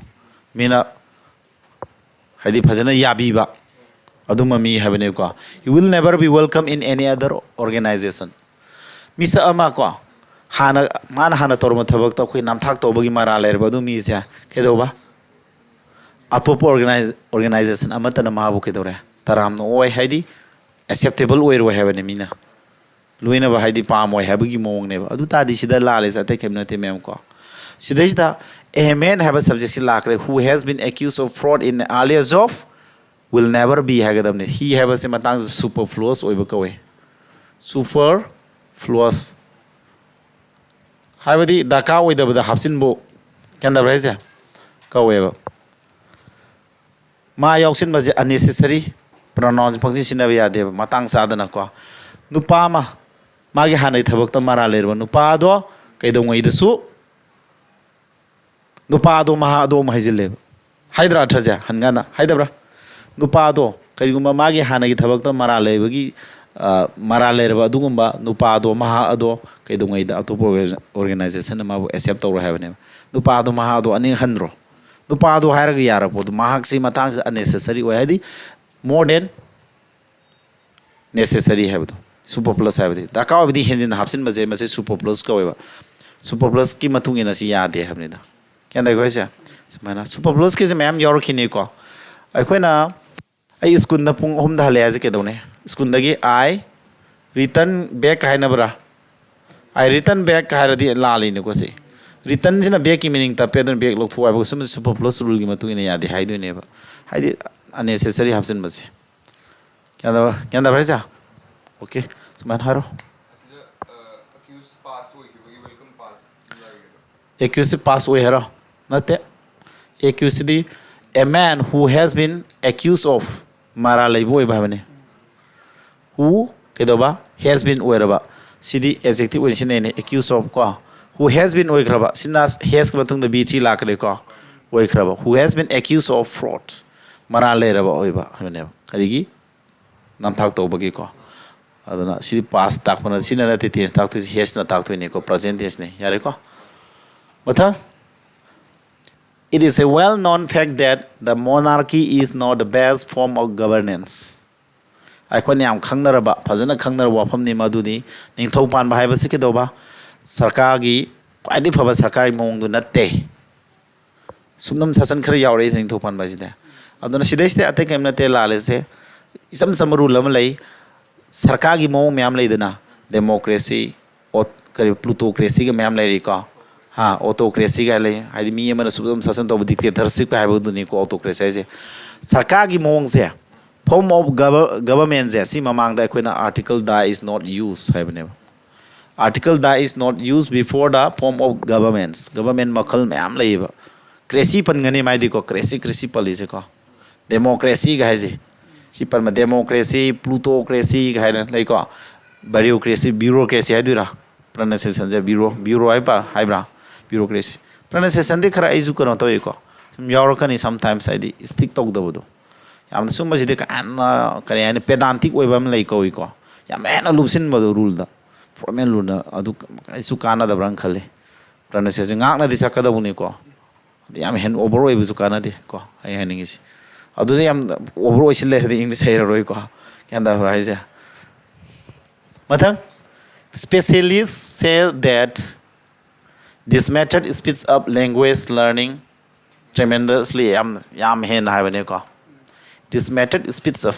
ꯃꯤꯅ ꯍꯥꯏꯗꯤ ꯐꯖꯅ ꯌꯥꯕꯤꯕ ꯑꯗꯨꯝꯕ ꯃꯤ ꯍꯥꯏꯕꯅꯦꯀꯣ꯫ You will never be welcome in any other organization. ꯃꯤꯁꯛ ꯑꯃ ꯀꯣ, ꯍꯥꯟꯅ, ꯃꯥꯅ ꯍꯥꯟꯅ ꯇꯧꯔꯝꯕ ꯊꯕꯛꯇ ꯑꯩꯈꯣꯏ ꯅꯝꯊꯥꯛ ꯇꯧꯕꯒꯤ ꯃꯔꯥꯜ ꯂꯩꯔꯕ ꯑꯗꯨ ꯃꯤꯁꯦ ꯀꯩꯗꯧꯕ? ꯑꯇꯣꯞꯄ ꯑꯣꯔꯒꯅꯥꯏꯖ-, ꯑꯣꯔꯒꯅꯥꯏꯖꯦꯁꯟ ꯑꯃꯠꯇꯅ ꯃꯥꯕꯨ ꯀꯩꯗꯧꯔꯦ? ꯇꯔꯥꯝꯅ ꯑꯣꯛꯑꯣꯏ, ꯍꯥꯏꯗꯤ ꯑꯦꯛꯁꯦꯞꯇꯦꯕꯜ ꯑꯣꯏꯔꯣꯏ ꯍꯥꯏꯕꯅꯤ ꯃꯤꯅ꯫ ꯂꯣꯏꯅꯕ ꯍꯥꯏꯗꯤ ꯄꯥꯝꯃꯣꯏ ꯍꯥꯏꯕꯒꯤ ꯃꯑꯣꯡꯅꯦꯕ꯫ ꯑꯗꯨ ꯇꯥꯔꯗꯤ ꯁꯤꯗ ꯂꯥꯜꯂꯤꯁꯦ ꯑꯇꯩ ꯀꯔꯤꯝ ꯅꯠꯇꯦ ꯃꯌꯥꯝ ꯀꯣ꯫ ꯁꯤꯗꯩꯁꯤꯗ a man ꯍꯥꯏꯕ subjectꯁꯤ ꯂꯥꯛꯈ꯭ꯔꯦ꯫ Who has been accused of fraud in earlier job will never be ꯍꯥꯏꯒꯗꯕꯅꯤ꯫ He ꯍꯥꯏꯕꯁꯤ ꯃꯇꯥꯡꯁꯤꯗ superfluous ꯑꯣꯏꯕ ꯀꯧꯏ꯫ Superfluous ꯍꯥꯏꯕꯗꯤ ꯗꯔꯀꯥꯔ ꯑꯣꯏꯗꯕꯗ ꯍꯥꯞꯆꯤꯟꯕꯨ ꯀꯩꯗꯧꯔꯦ ꯍꯥꯏꯁꯦ ꯀꯧꯋꯦꯕ꯫ ꯃꯥ ꯌꯥꯎꯁꯤꯟꯕꯁꯦ unnecessary pronoun ꯄꯪꯁꯤꯟ ꯁꯤꯖꯤꯟꯅꯕ ꯌꯥꯗꯦꯕ꯫ ꯃꯇꯥꯡ ꯆꯥꯗꯅꯀꯣ, ꯅꯨꯄꯥ ꯑꯃ ꯃꯥꯒꯤ ꯍꯥꯟꯅꯒꯤ ꯊꯕꯛꯇ ꯃꯔꯥꯜ ꯂꯩꯔꯕ ꯅꯨꯄꯥ ꯑꯗꯣ ꯀꯩꯗꯧꯉꯩꯗꯁꯨ ꯅꯨꯄꯥ ꯑꯗꯣ ꯃꯍꯥꯛ ꯑꯗꯣ ꯑꯃꯨꯛ ꯍꯥꯏꯖꯤꯜꯂꯦꯕ꯫ ꯍꯥꯏꯗ꯭ꯔꯥ ꯑꯔꯊꯁꯦ? ꯍꯟꯒꯥꯅ ꯍꯥꯏꯗꯕ꯭ꯔꯥ? ꯅꯨꯄꯥ ꯑꯗꯣ ꯀꯔꯤꯒꯨꯝꯕ ꯃꯥꯒꯤ ꯍꯥꯟꯅꯒꯤ ꯊꯕꯛꯇ ꯃꯔꯥꯜ ꯂꯩꯕꯒꯤ, ꯑ, ꯃꯔꯥꯜ ꯂꯩꯔꯕ ꯑꯗꯨꯒꯨꯝꯕ ꯅꯨꯄꯥ ꯑꯗꯣ ꯃꯍꯥꯛ ꯑꯗꯣ ꯀꯩꯗꯧꯉꯩꯗ ꯑꯇꯣꯞꯄ organi-, organizationꯅ ꯃꯥꯕꯨ accept ꯇꯧꯔꯣꯏ ꯍꯥꯏꯕꯅꯦꯕ꯫ ꯅꯨꯄꯥ ꯑꯗꯣ ꯃꯍꯥꯛ ꯑꯗꯣ ꯑꯅꯤꯡꯍꯟꯗ꯭ꯔꯣ? ꯅꯨꯄꯥ ꯑꯗꯣ ꯍꯥꯏꯔꯒ ꯌꯥꯔꯕ ꯄꯣꯠꯇꯣ ꯃꯍꯥꯛꯁꯤ ꯃꯇꯥꯡꯁꯤꯗ unnecessary ꯑꯣꯏ, ꯍꯥꯏꯗꯤ more than necessary ꯍꯥꯏꯕꯗꯣ꯫ Superfluous ꯍꯥꯏꯕꯗꯤ ꯗꯔꯀꯥꯔ ꯑꯣꯏꯕꯗꯤ ꯍꯦꯟꯖꯤꯟꯅ ꯍꯥꯞꯆꯤꯟꯕꯁꯦ ꯃꯁꯤ superfluous ꯀꯧꯋꯦꯕ꯫ Superfluousꯀꯤ ꯃꯇꯨꯡ ꯏꯟꯅ ꯁꯤ ꯌꯥꯗꯦ ꯍꯥꯏꯕꯅꯤꯗ꯫ ꯒ꯭ꯌꯥꯟ ꯇꯥꯏꯀꯣ ꯍꯥꯏꯁꯦ? ꯁꯨꯃꯥꯏꯅ superfluousꯀꯤꯁꯦ ꯃꯌꯥꯝ ꯌꯥꯎꯔꯛꯈꯤꯅꯤꯀꯣ꯫ ꯑꯩꯈꯣꯏꯅ, ꯑꯩ ꯁ꯭ꯀꯨꯜꯗ ꯄꯨꯡ ꯑꯍꯨꯝꯗ ꯍꯜꯂꯛꯑꯦ ꯍꯥꯏꯁꯦ ꯀꯩꯗꯧꯅꯤ? ꯁ꯭ꯀꯨꯜꯗꯒꯤ I return back ꯍꯥꯏꯅꯕ꯭ꯔꯥ? I return back ꯍꯥꯏꯔꯗꯤ ꯂꯥꯜꯂꯤꯅꯦꯀꯣ ꯁꯤ꯫ Returnꯁꯤꯅ backꯀꯤ meaning ꯇꯞꯄꯦ, ꯑꯗꯨꯅ back ꯂꯧꯊꯣꯛꯑꯣ ꯍꯥꯏꯕ ꯁꯨꯝꯕꯁꯤ superfluous ruleꯒꯤ ꯃꯇꯨꯡ ꯏꯟꯅ ꯌꯥꯗꯦ ꯍꯥꯏꯗꯣꯏꯅꯦꯕ꯫ ꯍꯥꯏꯗꯤ unnecessary ꯍꯥꯞꯆꯤꯟꯕꯁꯦ꯫ ꯒ꯭ꯌꯥꯟ ꯇꯥꯕ꯭ꯔꯥ? ꯒ꯭ꯌꯥꯟ ꯇꯥꯕ꯭ꯔꯥ ꯍꯥꯏꯁꯦ? Okay, ꯁꯨꯃꯥꯏꯅ ꯍꯥꯏꯔꯣ꯫ ꯑꯁꯤꯗ, ꯑ, accused past ꯑꯣꯏꯈꯤꯕꯒꯤ welcome past ꯂꯩꯔꯦꯕ꯫ Accusedꯁꯤ past ꯑꯣꯏ ꯍꯥꯏꯔꯣ? ꯅꯠꯇꯦ꯫ Accusedꯁꯤꯗꯤ a man who has been accused of, ꯃꯔꯥꯜ ꯂꯩꯕ ꯑꯣꯏꯕ ꯍꯥꯏꯕꯅꯤ꯫ Who ꯀꯩꯗꯧꯕ? Has been ꯑꯣꯏꯔꯕ꯫ ꯁꯤꯗꯤ adjective ꯑꯣꯏꯅ ꯁꯤꯖꯤꯟꯅꯩꯅꯦ, accused of ꯀꯣ꯫ Who has been ꯑꯣꯏꯈ꯭ꯔꯕ꯫ ꯁꯤꯅ hasꯀꯤ ꯃꯇꯨꯡꯗ be three ꯂꯥꯛꯈ꯭ꯔꯦꯀꯣ꯫ ꯑꯣꯏꯈ꯭ꯔꯕ꯫ Who has been accused of fraud, ꯃꯔꯥꯜ ꯂꯩꯔꯕ ꯑꯣꯏꯕ ꯍꯥꯏꯕꯅꯦꯕ꯫ ꯀꯔꯤꯒꯤ? ꯅꯝꯊꯥꯛ ꯇꯧꯕꯒꯤꯀꯣ꯫ ꯑꯗꯨꯅ ꯁꯤꯗꯤ past ꯇꯥꯛꯄꯅ, ꯁꯤꯅ ꯅꯠꯇꯦ tense ꯇꯥꯛꯇꯣꯏꯁꯤ, hasꯅ ꯇꯥꯛꯇꯣꯏꯅꯤꯀꯣ, present tenseꯅꯤ꯫ ꯌꯥꯔꯦꯀꯣ? ꯃꯊꯪ, "It is a well known fact that the monarchy is not the best form of governance." ꯑꯩꯈꯣꯏꯅ ꯌꯥꯝ ꯈꯪꯅꯔꯕ, ꯐꯖꯅ ꯈꯪꯅꯔꯕ ꯋꯥꯐꯝꯅꯤ ꯃꯗꯨꯗꯤ ꯅꯤꯡꯊꯧ ꯄꯥꯟꯕ ꯍꯥꯏꯕꯁꯤ ꯀꯩꯗꯧꯕ? ꯁꯔꯀꯥꯔꯒꯤ ꯈ꯭ꯋꯥꯏꯗꯒꯤ ꯐꯕ ꯁꯔꯀꯥꯔꯒꯤ ꯃꯑꯣꯡꯗꯨ ꯅꯠꯇꯦ꯫ ꯁꯨꯞꯅꯝ ꯁꯥꯁꯟ ꯈꯔ ꯌꯥꯎꯔꯛꯏ ꯅꯤꯡꯊꯧ ꯄꯥꯟꯕ ꯍꯥꯏꯁꯤꯗ꯫ ꯑꯗꯨꯅ ꯁꯤꯗꯩꯁꯤꯗ ꯑꯇꯩ ꯀꯔꯤꯝ ꯅꯠꯇꯦ ꯂꯥꯜꯂꯤꯁꯦ꯫ ꯏꯆꯝ ꯆꯝꯕ rule ꯑꯃ ꯂꯩ꯫ ꯁꯔꯀꯥꯔꯒꯤ ꯃꯑꯣꯡ ꯃꯌꯥꯝ ꯂꯩꯗꯅ, democracy, ꯑꯣꯠ-, ꯀꯔꯤ, plutocracyꯒ ꯃꯌꯥꯝ ꯂꯩꯔꯤꯀꯣ꯫ ꯍꯥ, autocracy ꯀꯥꯏ ꯂꯩ, ꯍꯥꯏꯗꯤ ꯃꯤ ꯑꯃꯅ ꯁꯨꯞꯅꯝ ꯁꯥꯁꯟ ꯇꯧꯕ, dictatorship ꯀꯥꯏ ꯍꯥꯏꯕꯗꯨꯅꯤꯀꯣ autocracy ꯍꯥꯏꯁꯦ꯫ ꯁꯔꯀꯥꯔꯒꯤ ꯃꯑꯣꯡꯁꯦ, form of government ꯁꯦ, ꯁꯤ ꯃꯃꯥꯡꯗ ꯑꯩꯈꯣꯏꯅ article da is not used ꯍꯥꯏꯕꯅꯦꯕ꯫ Article da is not used before the form of governments, government ꯃꯈꯜ ꯃꯌꯥꯝ ꯂꯩꯌꯦꯕ꯫ Cracy ꯄꯟꯒꯅꯤ ꯃꯥꯏꯗꯤꯀꯣ, cracy, cracy ꯄꯜꯂꯤꯁꯦꯀꯣ꯫ Democracy ꯒ ꯍꯥꯏꯁꯦ, ꯁꯤ ꯄꯟꯕ, democracy, plutocracy ꯒ ꯍꯥꯏꯅ ꯂꯩꯀꯣ꯫ Bureaucracy, bureaucracy ꯍꯥꯏꯗꯣꯏꯔꯥ? Pronunciation ꯁꯦ bureau, bureau ꯍꯥꯏꯕ, ꯍꯥꯏꯕ꯭ꯔꯥ? Bureaucracy꯫ Pronunciation ꯗꯤ ꯈꯔ ꯑꯩꯁꯨ ꯀꯩꯅꯣ ꯇꯧꯏꯀꯣ꯫ ꯁꯨꯝ ꯌꯥꯎꯔꯛꯀꯅꯤ sometimes, ꯍꯥꯏꯗꯤ stick ꯇꯧꯗꯕꯗꯣ꯫ ꯌꯥꯝꯅ ꯁꯨꯝꯕꯁꯤꯗꯤ ꯀꯥ ꯍꯦꯟꯅ, ꯀꯔꯤ ꯍꯥꯏꯅꯤ, pedantic ꯑꯣꯏꯕ ꯑꯃ ꯂꯩ ꯀꯧꯏꯀꯣ꯫ ꯌꯥꯝ ꯍꯦꯟꯅ ꯂꯨꯞꯁꯤꯟꯕꯗꯣ rule ꯗ, formal rule ꯗ, ꯑꯗꯨ ꯀꯩꯁꯨ ꯀꯥꯟꯅꯗꯕ꯭ꯔꯥꯅ ꯈꯜꯂꯤ꯫ Pronunciation ꯉꯥꯛꯅꯗꯤ ꯆꯠꯀꯗꯧꯕꯅꯤꯀꯣ꯫ ꯑꯗꯨ ꯌꯥꯝ ꯍꯦꯟꯅ over ꯑꯣꯏꯕꯁꯨ ꯀꯥꯟꯅꯗꯦ ꯀꯣ, ꯑꯩ ꯍꯥꯏꯅꯤꯡꯉꯤꯁꯤ꯫ ꯑꯗꯨꯗ ꯌꯥꯝ over ꯑꯣꯏꯁꯤꯜꯂꯦ ꯍꯥꯏꯗꯤ English ꯍꯩꯔꯔꯣꯏꯀꯣ꯫ ꯒ꯭ꯌꯥꯟ ꯇꯥꯕ꯭ꯔꯥ ꯍꯥꯏꯁꯦ? ꯃꯊꯪ, specialists say that this method speeds up language learning tremendously, ꯌꯥꯝ, ꯌꯥꯝ ꯍꯦꯟꯅ ꯍꯥꯏꯕꯅꯦꯀꯣ꯫ This method speeds up,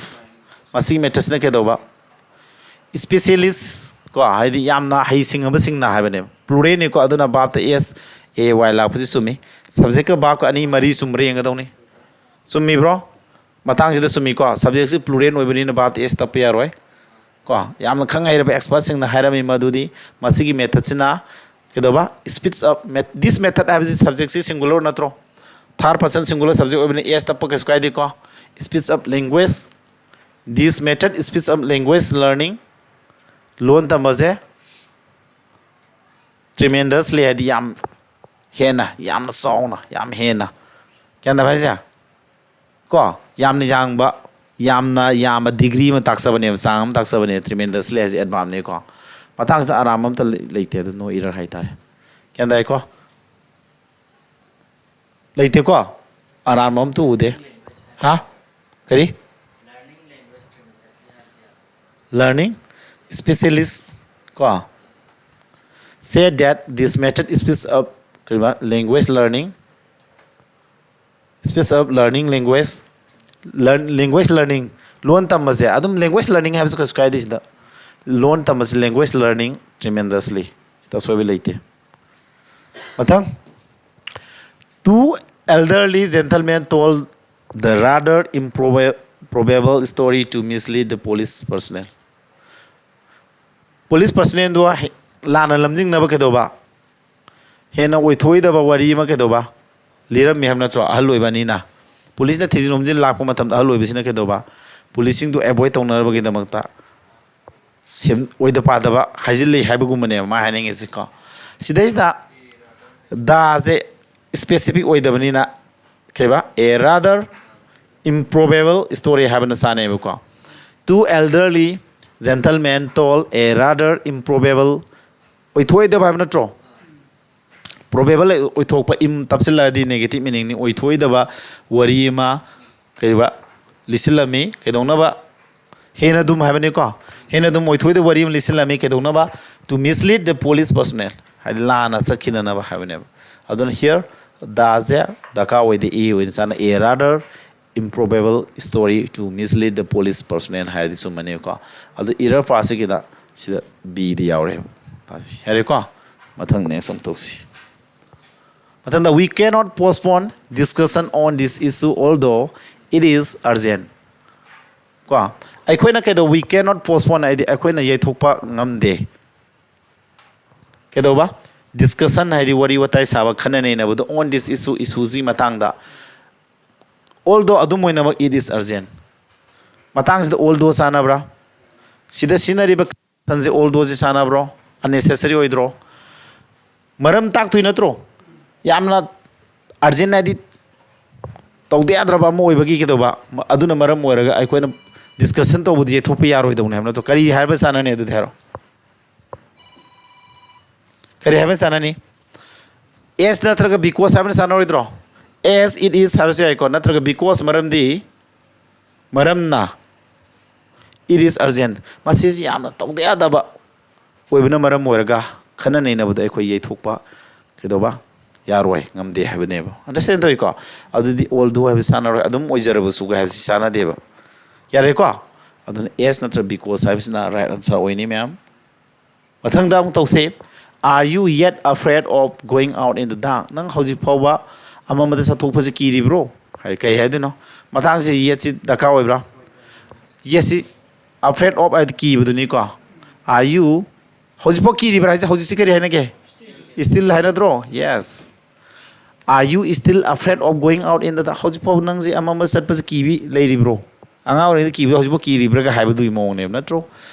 ꯃꯁꯤꯒꯤ method ꯁꯤꯅ ꯀꯩꯗꯧꯕ? Specialist ꯀꯣ, ꯍꯥꯏꯗꯤ ꯌꯥꯝꯅ ꯍꯩꯁꯤꯡꯉꯕꯁꯤꯡꯅ ꯍꯥꯏꯕꯅꯦꯕ꯫ Plural ꯅꯤꯀꯣ, ꯑꯗꯨꯅ verb ꯇ S, A, Y ꯂꯥꯛꯄꯁꯤ ꯆꯨꯝꯃꯤ꯫ Subject ꯀ verb ꯀ ꯑꯅꯤ ꯃꯔꯤ ꯆꯨꯝꯕ꯭ꯔꯥ ꯌꯦꯡꯒꯗꯧꯅꯤ꯫ ꯆꯨꯝꯃꯤꯕ꯭ꯔꯣ? ꯃꯇꯥꯡꯁꯤꯗ ꯆꯨꯝꯃꯤꯀꯣ, subject ꯁꯤ plural ꯑꯣꯏꯕꯅꯤꯅ verb ꯇ S ꯇꯞꯄ ꯌꯥꯔꯣꯏ꯫ ꯀꯣ, ꯌꯥꯝꯅ ꯈꯪ ꯍꯩꯔꯕ expert ꯁꯤꯡꯅ ꯍꯥꯏꯔꯝꯃꯤ ꯃꯗꯨꯗꯤ ꯃꯁꯤꯒꯤ method ꯁꯤꯅ ꯀꯩꯗꯧꯕ? Speeds up met-, this method ꯍꯥꯏꯕꯁꯤ subject ꯁꯤ singular ꯅꯠꯇ꯭ꯔꯣ? Third person singular subject ꯑꯣꯏꯕꯅꯤ, S ꯇꯞꯄ ꯀꯩꯁꯨ ꯀꯥꯏꯗꯦꯀꯣ꯫ Speeds up language, this method speeds up language learning, ꯂꯣꯟ ꯇꯝꯕꯁꯦ tremendously ꯍꯥꯏꯗꯤ ꯌꯥꯝ ꯍꯦꯟꯅ, ꯌꯥꯝꯅ ꯆꯥꯎꯅ, ꯌꯥꯝ ꯍꯦꯟꯅ꯫ ꯒ꯭ꯌꯥꯟ ꯇꯥꯕ ꯍꯥꯏꯁꯦ? ꯀꯣ, ꯌꯥꯝꯅ ꯌꯥꯡꯕ, ꯌꯥꯝꯅ ꯌꯥꯝꯕ degree ꯑꯃ ꯇꯥꯛꯆꯕꯅꯦꯕ, ꯆꯥꯡ ꯑꯃ ꯇꯥꯛꯆꯕꯅꯦꯕ, tremendously ꯍꯥꯏꯁꯦ adverb ꯅꯤꯀꯣ꯫ ꯃꯊꯪꯁꯤꯗ ꯑꯔꯥꯟꯕ ꯑꯝꯇ ꯂꯩ-, ꯂꯩꯇꯦ, ꯑꯗꯨ no error ꯍꯥꯏꯇꯥꯔꯦ꯫ ꯒ꯭ꯌꯥꯟ ꯇꯥꯏꯀꯣ? ꯂꯩꯇꯦꯀꯣ? ꯑꯔꯥꯟꯕ ꯑꯝꯇ ꯎꯗꯦ꯫ ꯍꯥ? ꯀꯔꯤ? Learning specialist ꯀꯣ, say that this method speeds up ꯀꯔꯤꯕ? Language learning, speeds up learning language, learn, language learning, ꯂꯣꯟ ꯇꯝꯕꯁꯦ꯫ ꯑꯗꯨꯝ language learning ꯍꯥꯏꯕꯁꯨ ꯀꯩꯁꯨ ꯀꯥꯏꯗꯦ ꯁꯤꯗ꯫ ꯂꯣꯟ ꯇꯝꯕꯁꯦ language learning tremendously, ꯁꯤꯗ ꯑꯁꯣꯏꯕ ꯂꯩꯇꯦ꯫ ꯃꯊꯪ, two elderly gentlemen told the rather improbable story to mislead the police personnel. Police personnelꯗꯣ ꯍꯦ- ꯂꯥꯟꯅ ꯂꯝꯖꯤꯡꯅꯕ ꯀꯩꯗꯧꯕ, ꯍꯦꯟꯅ ꯑꯣꯏꯊꯣꯛꯑꯣꯏꯗꯕ ꯋꯥꯔꯤ ꯑꯃ ꯀꯩꯗꯧꯕ ꯂꯤꯔꯝꯃꯤ ꯍꯥꯏꯕ ꯅꯠꯇ꯭ꯔꯣ? ꯑꯍꯜ ꯑꯣꯏꯕ ꯑꯅꯤꯅ, ꯄꯨꯂꯤꯁꯅ ꯊꯤꯖꯤꯟ ꯍꯨꯝꯖꯤꯟ ꯂꯥꯛꯄ ꯃꯇꯝꯗ ꯑꯍꯜ ꯑꯣꯏꯕꯁꯤꯅ ꯀꯩꯗꯧꯕ, ꯄꯨꯂꯤꯁꯁꯤꯡꯗꯨ ꯑꯦꯚꯣꯏꯗ ꯇꯧꯅꯅꯕꯒꯤꯗꯃꯛꯇ ꯁꯦꯝ- ꯑꯣꯏꯗ ꯄꯥꯗꯕ ꯍꯥꯏꯖꯤꯜꯂꯤ ꯍꯥꯏꯕꯒꯨꯝꯕꯅꯦꯕ ꯃꯥ ꯍꯥꯏꯅꯤꯡꯉꯤꯁꯤꯀꯣ꯫ ꯁꯤꯗꯩꯁꯤꯗ ꯗꯥꯁꯦ ꯁ꯭ꯄꯦꯁꯤꯐꯤꯛ ꯑꯣꯏꯗꯕꯅꯤꯅ ꯀꯩꯕ, a rather improbable story ꯍꯥꯏꯕꯅ ꯆꯥꯅꯩꯕꯀꯣ꯫ Two elderly gentlemen told a rather improbable, ꯑꯣꯏꯊꯣꯛꯑꯣꯏꯗꯕ ꯍꯥꯏꯕ ꯅꯠꯇ꯭ꯔꯣ? ꯄ꯭ꯔꯣꯕꯦꯕꯜ ꯑꯣꯏꯊꯣꯛꯄ, ꯏꯝ ꯇꯞꯁꯤꯜꯂꯛꯑꯗꯤ ꯅꯦꯒꯦꯇꯤꯞ ꯃꯤꯅꯤꯡꯅꯤ꯫ ꯑꯣꯏꯊꯣꯛꯑꯣꯏꯗꯕ ꯋꯥꯔꯤ ꯑꯃ ꯀꯩꯕ, ꯂꯤꯁꯤꯜꯂꯝꯃꯤ꯫ ꯀꯩꯗꯧꯅꯕ? ꯍꯦꯟꯅ ꯑꯗꯨꯝ ꯍꯥꯏꯕꯅꯤꯀꯣ, ꯍꯦꯟꯅ ꯑꯗꯨꯝ ꯑꯣꯏꯊꯣꯛꯑꯣꯏꯗꯕ ꯋꯥꯔꯤ ꯑꯃ ꯂꯤꯁꯤꯜꯂꯝꯃꯤ꯫ ꯀꯩꯗꯧꯅꯕ? To mislead the police personnel, ꯍꯥꯏꯗꯤ ꯂꯥꯟꯅ ꯆꯠꯈꯤꯅꯅꯕ ꯍꯥꯏꯕꯅꯦꯕ꯫ ꯑꯗꯨꯅ here ꯗꯥꯁꯦ ꯗꯔꯀꯥꯔ ꯑꯣꯏꯗꯦ, ꯑꯦ ꯑꯣꯏꯅ ꯆꯥꯅ, a rather improbable story to mislead the police personnel ꯍꯥꯏꯔꯗꯤ ꯆꯨꯝꯃꯅꯦꯕꯀꯣ꯫ ꯑꯗꯨ ꯏꯔꯔ ꯄꯥꯁꯁꯤꯒꯤꯗ ꯁꯤꯗ ꯕꯤꯗ ꯌꯥꯎꯔꯦꯕ꯫ ꯌꯥꯔꯦꯀꯣ? ꯃꯊꯪ ꯅꯦꯛꯁ ꯑꯃꯨꯛ ꯇꯧꯁꯤ꯫ ꯃꯊꯪꯗ, we cannot postpone discussion on this issue although it is urgent. ꯀꯣ, ꯑꯩꯈꯣꯏꯅ ꯀꯩꯗꯧ, we cannot postpone ꯍꯥꯏꯗꯤ ꯑꯩꯈꯣꯏꯅ ꯌꯩꯊꯣꯛꯄ ꯉꯝꯗꯦ꯫ ꯀꯩꯗꯧꯕ? Discussion ꯍꯥꯏꯗꯤ ꯋꯥꯔꯤ ꯋꯥꯇꯥꯏ ꯁꯥꯕ, ꯈꯟꯅ ꯅꯩꯅꯕꯗꯣ, on this issue, issue ꯁꯤ ꯃꯇꯥꯡꯗ꯫ Although ꯑꯗꯨꯝ ꯑꯣꯏꯅꯃꯛ it is urgent꯫ ꯃꯇꯥꯡꯁꯤꯗ although ꯆꯥꯟꯅꯕ꯭ꯔꯥ? ꯁꯤꯗ ꯁꯤꯖꯤꯟꯅꯔꯤꯕ ꯁꯟꯁꯦ although ꯁꯤ ꯆꯥꯟꯅꯕ꯭ꯔꯣ? Unnecessary ꯑꯣꯏꯗ꯭ꯔꯣ? ꯃꯔꯝ ꯇꯥꯛꯇꯣꯏ ꯅꯠꯇ꯭ꯔꯣ? ꯌꯥꯝꯅ urgent ꯍꯥꯏꯗꯤ ꯇꯧꯗ ꯌꯥꯗ꯭ꯔꯕ ꯑꯃ ꯑꯣꯏꯕꯒꯤ ꯀꯩꯗꯧꯕ? ꯃ-, ꯑꯗꯨꯅ ꯃꯔꯝ ꯑꯣꯏꯔꯒ ꯑꯩꯈꯣꯏꯅ discussion ꯇꯧꯕꯗꯤ ꯌꯩꯊꯣꯛꯄ ꯌꯥꯔꯣꯏꯗꯧꯅꯦ ꯍꯥꯏꯕ ꯅꯠꯇ꯭ꯔꯣ? ꯀꯔꯤ ꯍꯥꯏꯕ ꯆꯥꯟꯅꯅꯤ ꯑꯗꯨꯗꯤ ꯍꯥꯏꯔꯣ? ꯀꯔꯤ ꯍꯥꯏꯕ ꯆꯥꯟꯅꯅꯤ? As ꯅꯠꯇ꯭ꯔꯒ because ꯍꯥꯏꯕꯅ ꯆꯥꯟꯅꯔꯣꯏꯗ꯭ꯔꯣ? As it is ꯍꯥꯏꯔꯁꯨ ꯌꯥꯏꯀꯣ, ꯅꯠꯇ꯭ꯔꯒ because, ꯃꯔꯝꯗꯤ, ꯃꯔꯝꯅ, it is urgent, ꯃꯁꯤꯁꯤ ꯌꯥꯝꯅ ꯇꯧꯗ ꯌꯥꯗꯕ ꯑꯣꯏꯕꯅ ꯃꯔꯝ ꯑꯣꯏꯔꯒ ꯈꯟꯅ ꯅꯩꯅꯕꯗ ꯑꯩꯈꯣꯏ ꯌꯩꯊꯣꯛꯄ ꯀꯩꯗꯧꯕ? ꯌꯥꯔꯣꯏ, ꯉꯝꯗꯦ ꯍꯥꯏꯕꯅꯦꯕ꯫ Understand ꯇꯧꯏꯀꯣ? ꯑꯗꯨꯗꯤ although ꯍꯥꯏꯕ ꯆꯥꯟꯅꯔꯣꯏ, ꯑꯗꯨꯝ ꯑꯣꯏꯖꯔꯕꯁꯨꯒ ꯍꯥꯏꯕꯁꯤ ꯆꯥꯟꯅꯗꯦꯕ꯫ ꯌꯥꯔꯦꯀꯣ? ꯑꯗꯨꯅ as ꯅꯠꯇ꯭ꯔꯒ because ꯍꯥꯏꯕꯁꯤꯅ right answer ꯑꯣꯏꯅꯤ ꯃꯌꯥꯝ꯫ ꯃꯊꯪꯗ ꯑꯃꯨꯛ ꯇꯧꯁꯦ꯫ Are you yet afraid of going out in the dark? ꯅꯪ ꯍꯧꯖꯤꯛ ꯐꯥꯎꯕ ꯑꯃꯝꯕꯗ ꯆꯠꯊꯣꯛꯄꯁꯤ ꯀꯤꯔꯤꯕ꯭ꯔꯣ? ꯍꯥꯏ, ꯀꯩ ꯍꯥꯏꯗꯣꯏꯅꯣ? ꯃꯇꯥꯡꯁꯤ yet ꯁꯤ ꯗꯔꯀꯥꯔ ꯑꯣꯏꯕ꯭ꯔꯥ? Yet ꯁꯤ afraid of ꯍꯥꯏꯗꯤ ꯀꯤꯕꯗꯨꯅꯤꯀꯣ꯫ Are you, ꯍꯧꯖꯤꯛꯐꯥꯎ ꯀꯤꯔꯤꯕ꯭ꯔꯥ ꯍꯥꯏꯁꯦ ꯍꯧꯖꯤꯛꯁꯤ ꯀꯔꯤ ꯍꯥꯏꯅꯒꯦ? Still ꯍꯥꯏꯅꯗ꯭ꯔꯣ? Yes. Are you still afraid of going out in the dark? ꯍꯧꯖꯤꯛꯐꯥꯎ ꯅꯪꯁꯦ ꯑꯃꯝꯕ ꯆꯠꯄꯁꯦ ꯀꯤꯕꯤ ꯂꯩꯔꯤꯕ꯭ꯔꯣ? ꯑꯉꯥꯡ ꯑꯣꯏꯔꯤꯉꯩꯗ ꯀꯤꯕꯗꯣ ꯍꯧꯖꯤꯛꯐꯥꯎ ꯀꯤꯔꯤꯕ꯭ꯔꯥꯒ ꯍꯥꯏꯕꯗꯨꯒꯤ ꯃꯑꯣꯡꯅꯦꯕ, ꯅꯠꯇ꯭ꯔꯣ?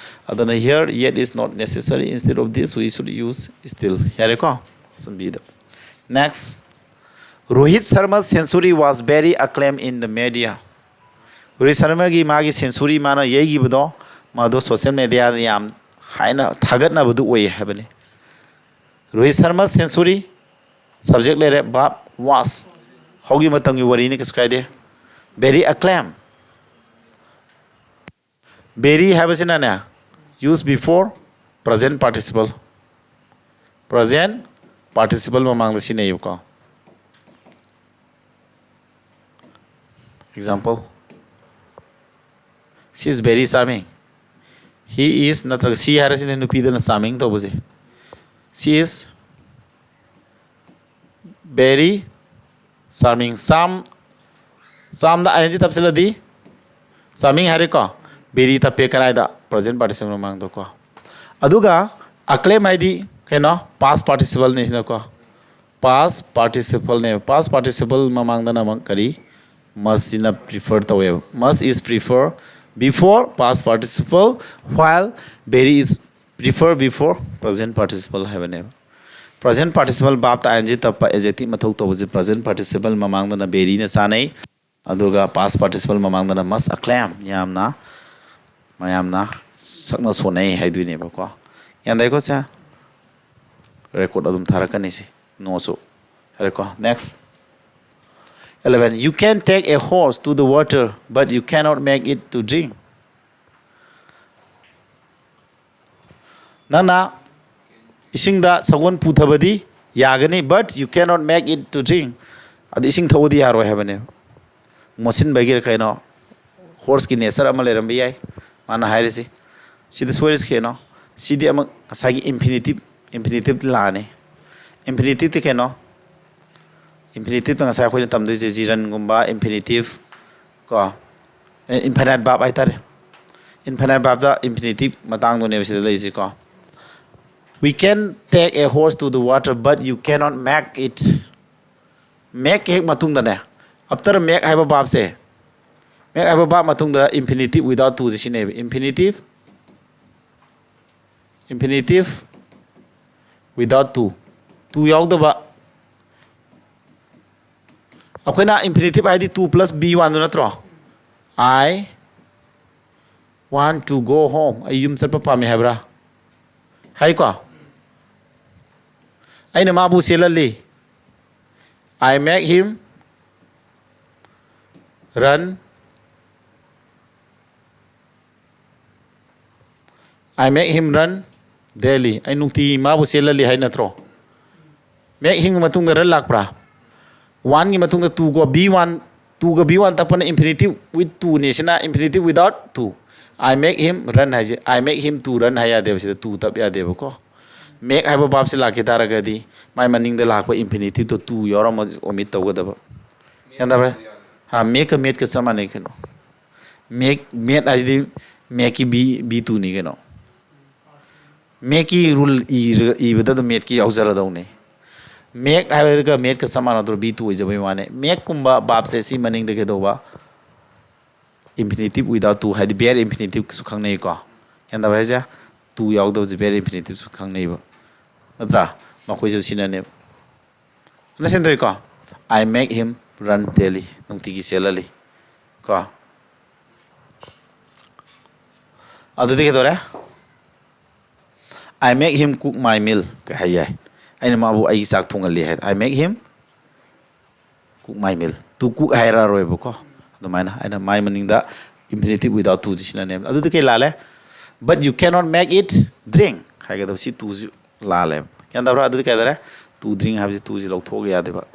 ꯑꯗꯨꯅ here yet is not necessary. Instead of this, we should use still. ꯌꯥꯔꯦꯀꯣ? Option B the. Next. Rohit Sharma's century was very acclaimed in the media. Rohit ꯁꯔꯃꯒꯤ ꯃꯥꯒꯤ century ꯃꯥꯅ ꯌꯩꯈꯤꯕꯗꯣ, ꯃꯗꯨ social media ꯗ ꯌꯥꯝ ꯍꯥꯏꯅ ꯊꯥꯒꯠꯅꯕꯗꯨ ꯑꯣꯏ ꯍꯥꯏꯕꯅꯤ꯫ ꯔꯣꯍꯤꯠ ꯁꯔꯃ century, subject ꯂꯩꯔꯦ, verb was, ꯍꯧꯈꯤꯕ ꯃꯇꯝꯒꯤ ꯋꯥꯔꯤꯅꯤ, ꯀꯩꯁꯨ ꯀꯥꯏꯗꯦ꯫ Very acclaimed. Very ꯍꯥꯏꯕꯁꯤꯅꯅꯦ, use before present participle, present participle ꯃꯃꯥꯡꯗ ꯁꯤꯖꯤꯟꯅꯩꯌꯦꯕꯀꯣ꯫ Example, she is very charming. He is ꯅꯠꯇ꯭ꯔꯒ she ꯍꯥꯏꯔꯁꯤꯅꯦ, ꯅꯨꯄꯤꯗꯅ charming ꯇꯧꯕꯁꯦ꯫ She is very charming. Charm, charm the I N G ꯇꯞꯁꯤꯜꯂꯗꯤ charming ꯍꯥꯏꯔꯦꯀꯣ꯫ Very ꯇꯞꯄꯦ ꯀꯗꯥꯏꯗ? Present participle ꯃꯃꯥꯡꯗꯀꯣ꯫ ꯑꯗꯨꯒ acclaim ꯍꯥꯏꯗꯤ ꯀꯩꯅꯣ? Past participle ꯅꯤ ꯁꯤꯅꯀꯣ꯫ Past participle ꯅꯦꯕ꯫ Past participle ꯃꯃꯥꯡꯗꯅ ꯑꯃꯨꯛ ꯀꯔꯤ? Must ꯁꯤꯅ prefer ꯇꯧꯋꯦꯕ꯫ Must is prefer before past participle, while very is prefer before present participle ꯍꯥꯏꯕꯅꯦꯕ꯫ Present participle verb ꯇ I N G ꯇꯞꯄ adjective ꯃꯊꯧ ꯇꯧꯕꯁꯦ present participle ꯃꯃꯥꯡꯗꯅ very ꯅ ꯆꯥꯅꯩ, ꯑꯗꯨꯒ past participle ꯃꯃꯥꯡꯗꯅ must, acclaim, ꯌꯥꯝꯅ, ꯃꯌꯥꯝꯅ ꯁꯛꯅ ꯁꯣꯟꯅꯩ ꯍꯥꯏꯗꯣꯏꯅꯦꯕꯀꯣ꯫ ꯒ꯭ꯌꯥꯟ ꯇꯥꯏꯀꯣ ꯁꯦ? Record ꯑꯗꯨꯝ ꯊꯥꯔꯛꯀꯅꯤ ꯁꯤ, ꯅꯣꯠꯁꯨ꯫ ꯌꯥꯔꯦꯀꯣ? Next. Eleven. You can take a horse to the water, but you cannot make it to drink. ꯅꯪꯅ ꯏꯁꯤꯡꯗ ꯁꯒꯣꯜ ꯄꯨꯊꯕꯗꯤ ꯌꯥꯒꯅꯤ, but you cannot make it to drink. ꯑꯗꯨ ꯏꯁꯤꯡ ꯊꯧꯕꯗꯤ ꯌꯥꯔꯣꯏ ꯍꯥꯏꯕꯅꯦ꯫ ꯃꯣꯠꯁꯤꯟꯕꯒꯤꯔ ꯀꯩꯅꯣ, horse ꯀꯤ nature ꯑꯃ ꯂꯩꯔꯝꯕ ꯌꯥꯏ ꯃꯥꯅ ꯍꯥꯏꯔꯤꯁꯤ꯫ ꯁꯤꯗ ꯁꯣꯏꯔꯤꯁꯤ ꯀꯩꯅꯣ? ꯁꯤꯗꯤ ꯑꯃꯨꯛ ꯉꯁꯥꯏꯒꯤ infinitive Infinitive ꯂꯥꯛꯑꯅꯤ꯫ Infinitive ꯇꯤ ꯀꯩꯅꯣ? Infinitive ꯇ ꯉꯁꯥꯏ ꯑꯩꯈꯣꯏꯅ ꯇꯝꯗꯣꯏꯁꯦ gerund ꯒꯨꯝꯕ, infinitive ꯀꯣ, infinite verb ꯍꯥꯏꯇꯥꯔꯦ꯫ Infinite verb ꯇ infinitive ꯃꯇꯥꯡꯗꯨꯅꯦꯕ ꯁꯤꯗ ꯂꯩꯔꯤꯁꯤꯀꯣ꯫ We can take a horse to the water, but you cannot make it. Make ꯍꯦꯛ ꯃꯇꯨꯡꯗꯅꯦ, after make ꯍꯥꯏꯕ verb ꯁꯦ, make ꯍꯥꯏꯕ verb ꯃꯇꯨꯡꯗ infinitive without to say ꯁꯤꯖꯤꯟꯅꯩꯕ꯫ Infinitive, infinitive without to, to ꯌꯥꯎꯗꯕ꯫ ꯑꯩꯈꯣꯏꯅ infinitive ꯍꯥꯏꯗꯤ two plus be one ꯗꯨ ꯅꯠꯇ꯭ꯔꯣ? I want to go home. ꯑꯩ ꯌꯨꯝ ꯆꯠꯄ ꯄꯥꯝꯃꯤ ꯍꯥꯏꯕ꯭ꯔꯥ? ꯍꯥꯏꯀꯣ? ꯑꯩꯅ ꯃꯥꯕꯨ ꯆꯦꯜꯍꯜꯂꯤ꯫ I make him run. I make him run daily. ꯑꯩ ꯅꯨꯡꯇꯤꯒꯤ ꯃꯥꯕꯨ ꯆꯦꯜꯍꯜꯂꯤ ꯍꯥꯏ ꯅꯠꯇ꯭ꯔꯣ? Make him ꯒꯤ ꯃꯇꯨꯡꯗ run ꯂꯥꯛꯄ꯭ꯔꯥ? One ꯒꯤ ꯃꯇꯨꯡꯗ to ꯀꯣ, be one, to ꯒ be one ꯇꯛꯄꯅ infinitive with to ꯅꯤ, ꯁꯤꯅ infinitive without to꯫ I make him run ꯍꯥꯏꯁꯦ, I make him to run ꯍꯥꯏ ꯌꯥꯗꯦꯕ, ꯁꯤꯗ to ꯇꯞ ꯌꯥꯗꯦꯕꯀꯣ꯫ Make ꯍꯥꯏꯕ verb ꯁꯤ ꯂꯥꯛꯈꯤ ꯇꯥꯔꯒꯗꯤ ꯃꯥꯏ ꯃꯅꯤꯡꯗ ꯂꯥꯛꯄ infinitive ꯇꯣ to ꯌꯥꯎꯔꯝꯃ omit ꯇꯧꯒꯗꯕ꯫ ꯒ꯭ꯌꯥꯟ ꯇꯥꯕ꯭ꯔꯥ? ꯍꯥ, make ꯀ made ꯀ ꯆꯞ ꯃꯥꯟꯅꯩ ꯀꯩꯅꯣ꯫ Make, made ꯍꯥꯏꯁꯤꯗꯤ make ꯀꯤ be, be two ꯅꯤ ꯀꯩꯅꯣ꯫ Make ꯀꯤ rule ꯏꯔ-, ꯏꯕꯗ ꯑꯗꯨꯝ made ꯀꯤ ꯌꯥꯎꯖꯔꯗꯧꯅꯤ꯫ Make ꯍꯥꯏꯔꯒ made ꯀ ꯆꯞ ꯃꯥꯟꯅꯗ꯭ꯔꯣ? Be two ꯑꯣꯏꯖꯕꯩ ꯋꯥꯅꯦ꯫ Make ꯀꯨꯝꯕ verb ꯁꯦ ꯁꯤ ꯃꯅꯤꯡꯗ ꯀꯩꯗꯧꯕ? Infinitive without to, ꯍꯥꯏꯗꯤ bare infinitive ꯁꯨ ꯈꯪꯅꯩꯀꯣ꯫ ꯒ꯭ꯌꯥꯟ ꯇꯥꯕ꯭ꯔꯥ ꯍꯥꯏꯁꯦ? To ꯌꯥꯎꯗꯕꯁꯦ bare infinitive ꯁꯨ ꯈꯪꯅꯩꯕ꯫ ꯅꯠꯇ꯭ꯔꯥ? ꯃꯈꯣꯏꯁꯨ ꯁꯤꯅꯅꯦꯕ꯫ Understand ꯇꯧꯏꯀꯣ? I make him run daily. ꯅꯨꯡꯇꯤꯒꯤ ꯆꯦꯜꯍꯜꯂꯤ꯫ ꯀꯣ? ꯑꯗꯨꯗꯤ ꯀꯩꯗꯧꯔꯦ? I make him cook my meal ꯀ ꯍꯥꯏ ꯌꯥꯏ꯫ ꯑꯩꯅ ꯃꯥꯕꯨ ꯑꯩꯒꯤ ꯆꯥꯛ ꯊꯣꯡꯍꯜꯂꯤ ꯍꯥꯏ꯫ I make him cook my meal. To cook ꯍꯥꯏꯔꯛꯑꯔꯣꯏꯕꯀꯣ꯫ ꯑꯗꯨꯃꯥꯏꯅ ꯑꯩꯅ ꯃꯥꯏ ꯃꯅꯤꯡꯗ infinitive without to ꯁꯤ ꯁꯤꯖꯤꯟꯅꯅꯦꯕ꯫ ꯑꯗꯨꯗꯤ ꯀꯩ ꯂꯥꯜꯂꯦ? But you cannot make it drink ꯍꯥꯏꯒꯗꯕ ꯁꯤ to ꯁꯤ ꯂꯥꯜꯂꯦꯕ꯫ ꯒ꯭ꯌꯥꯟ ꯇꯥꯕ꯭ꯔꯥ? ꯑꯗꯨꯗꯤ ꯀꯩ ꯍꯥꯏꯇꯥꯔꯦ? To drink ꯍꯥꯏꯕꯁꯤ to ꯁꯤ ꯂꯧꯊꯣꯛꯑꯒ ꯌꯥꯗꯦꯕ꯫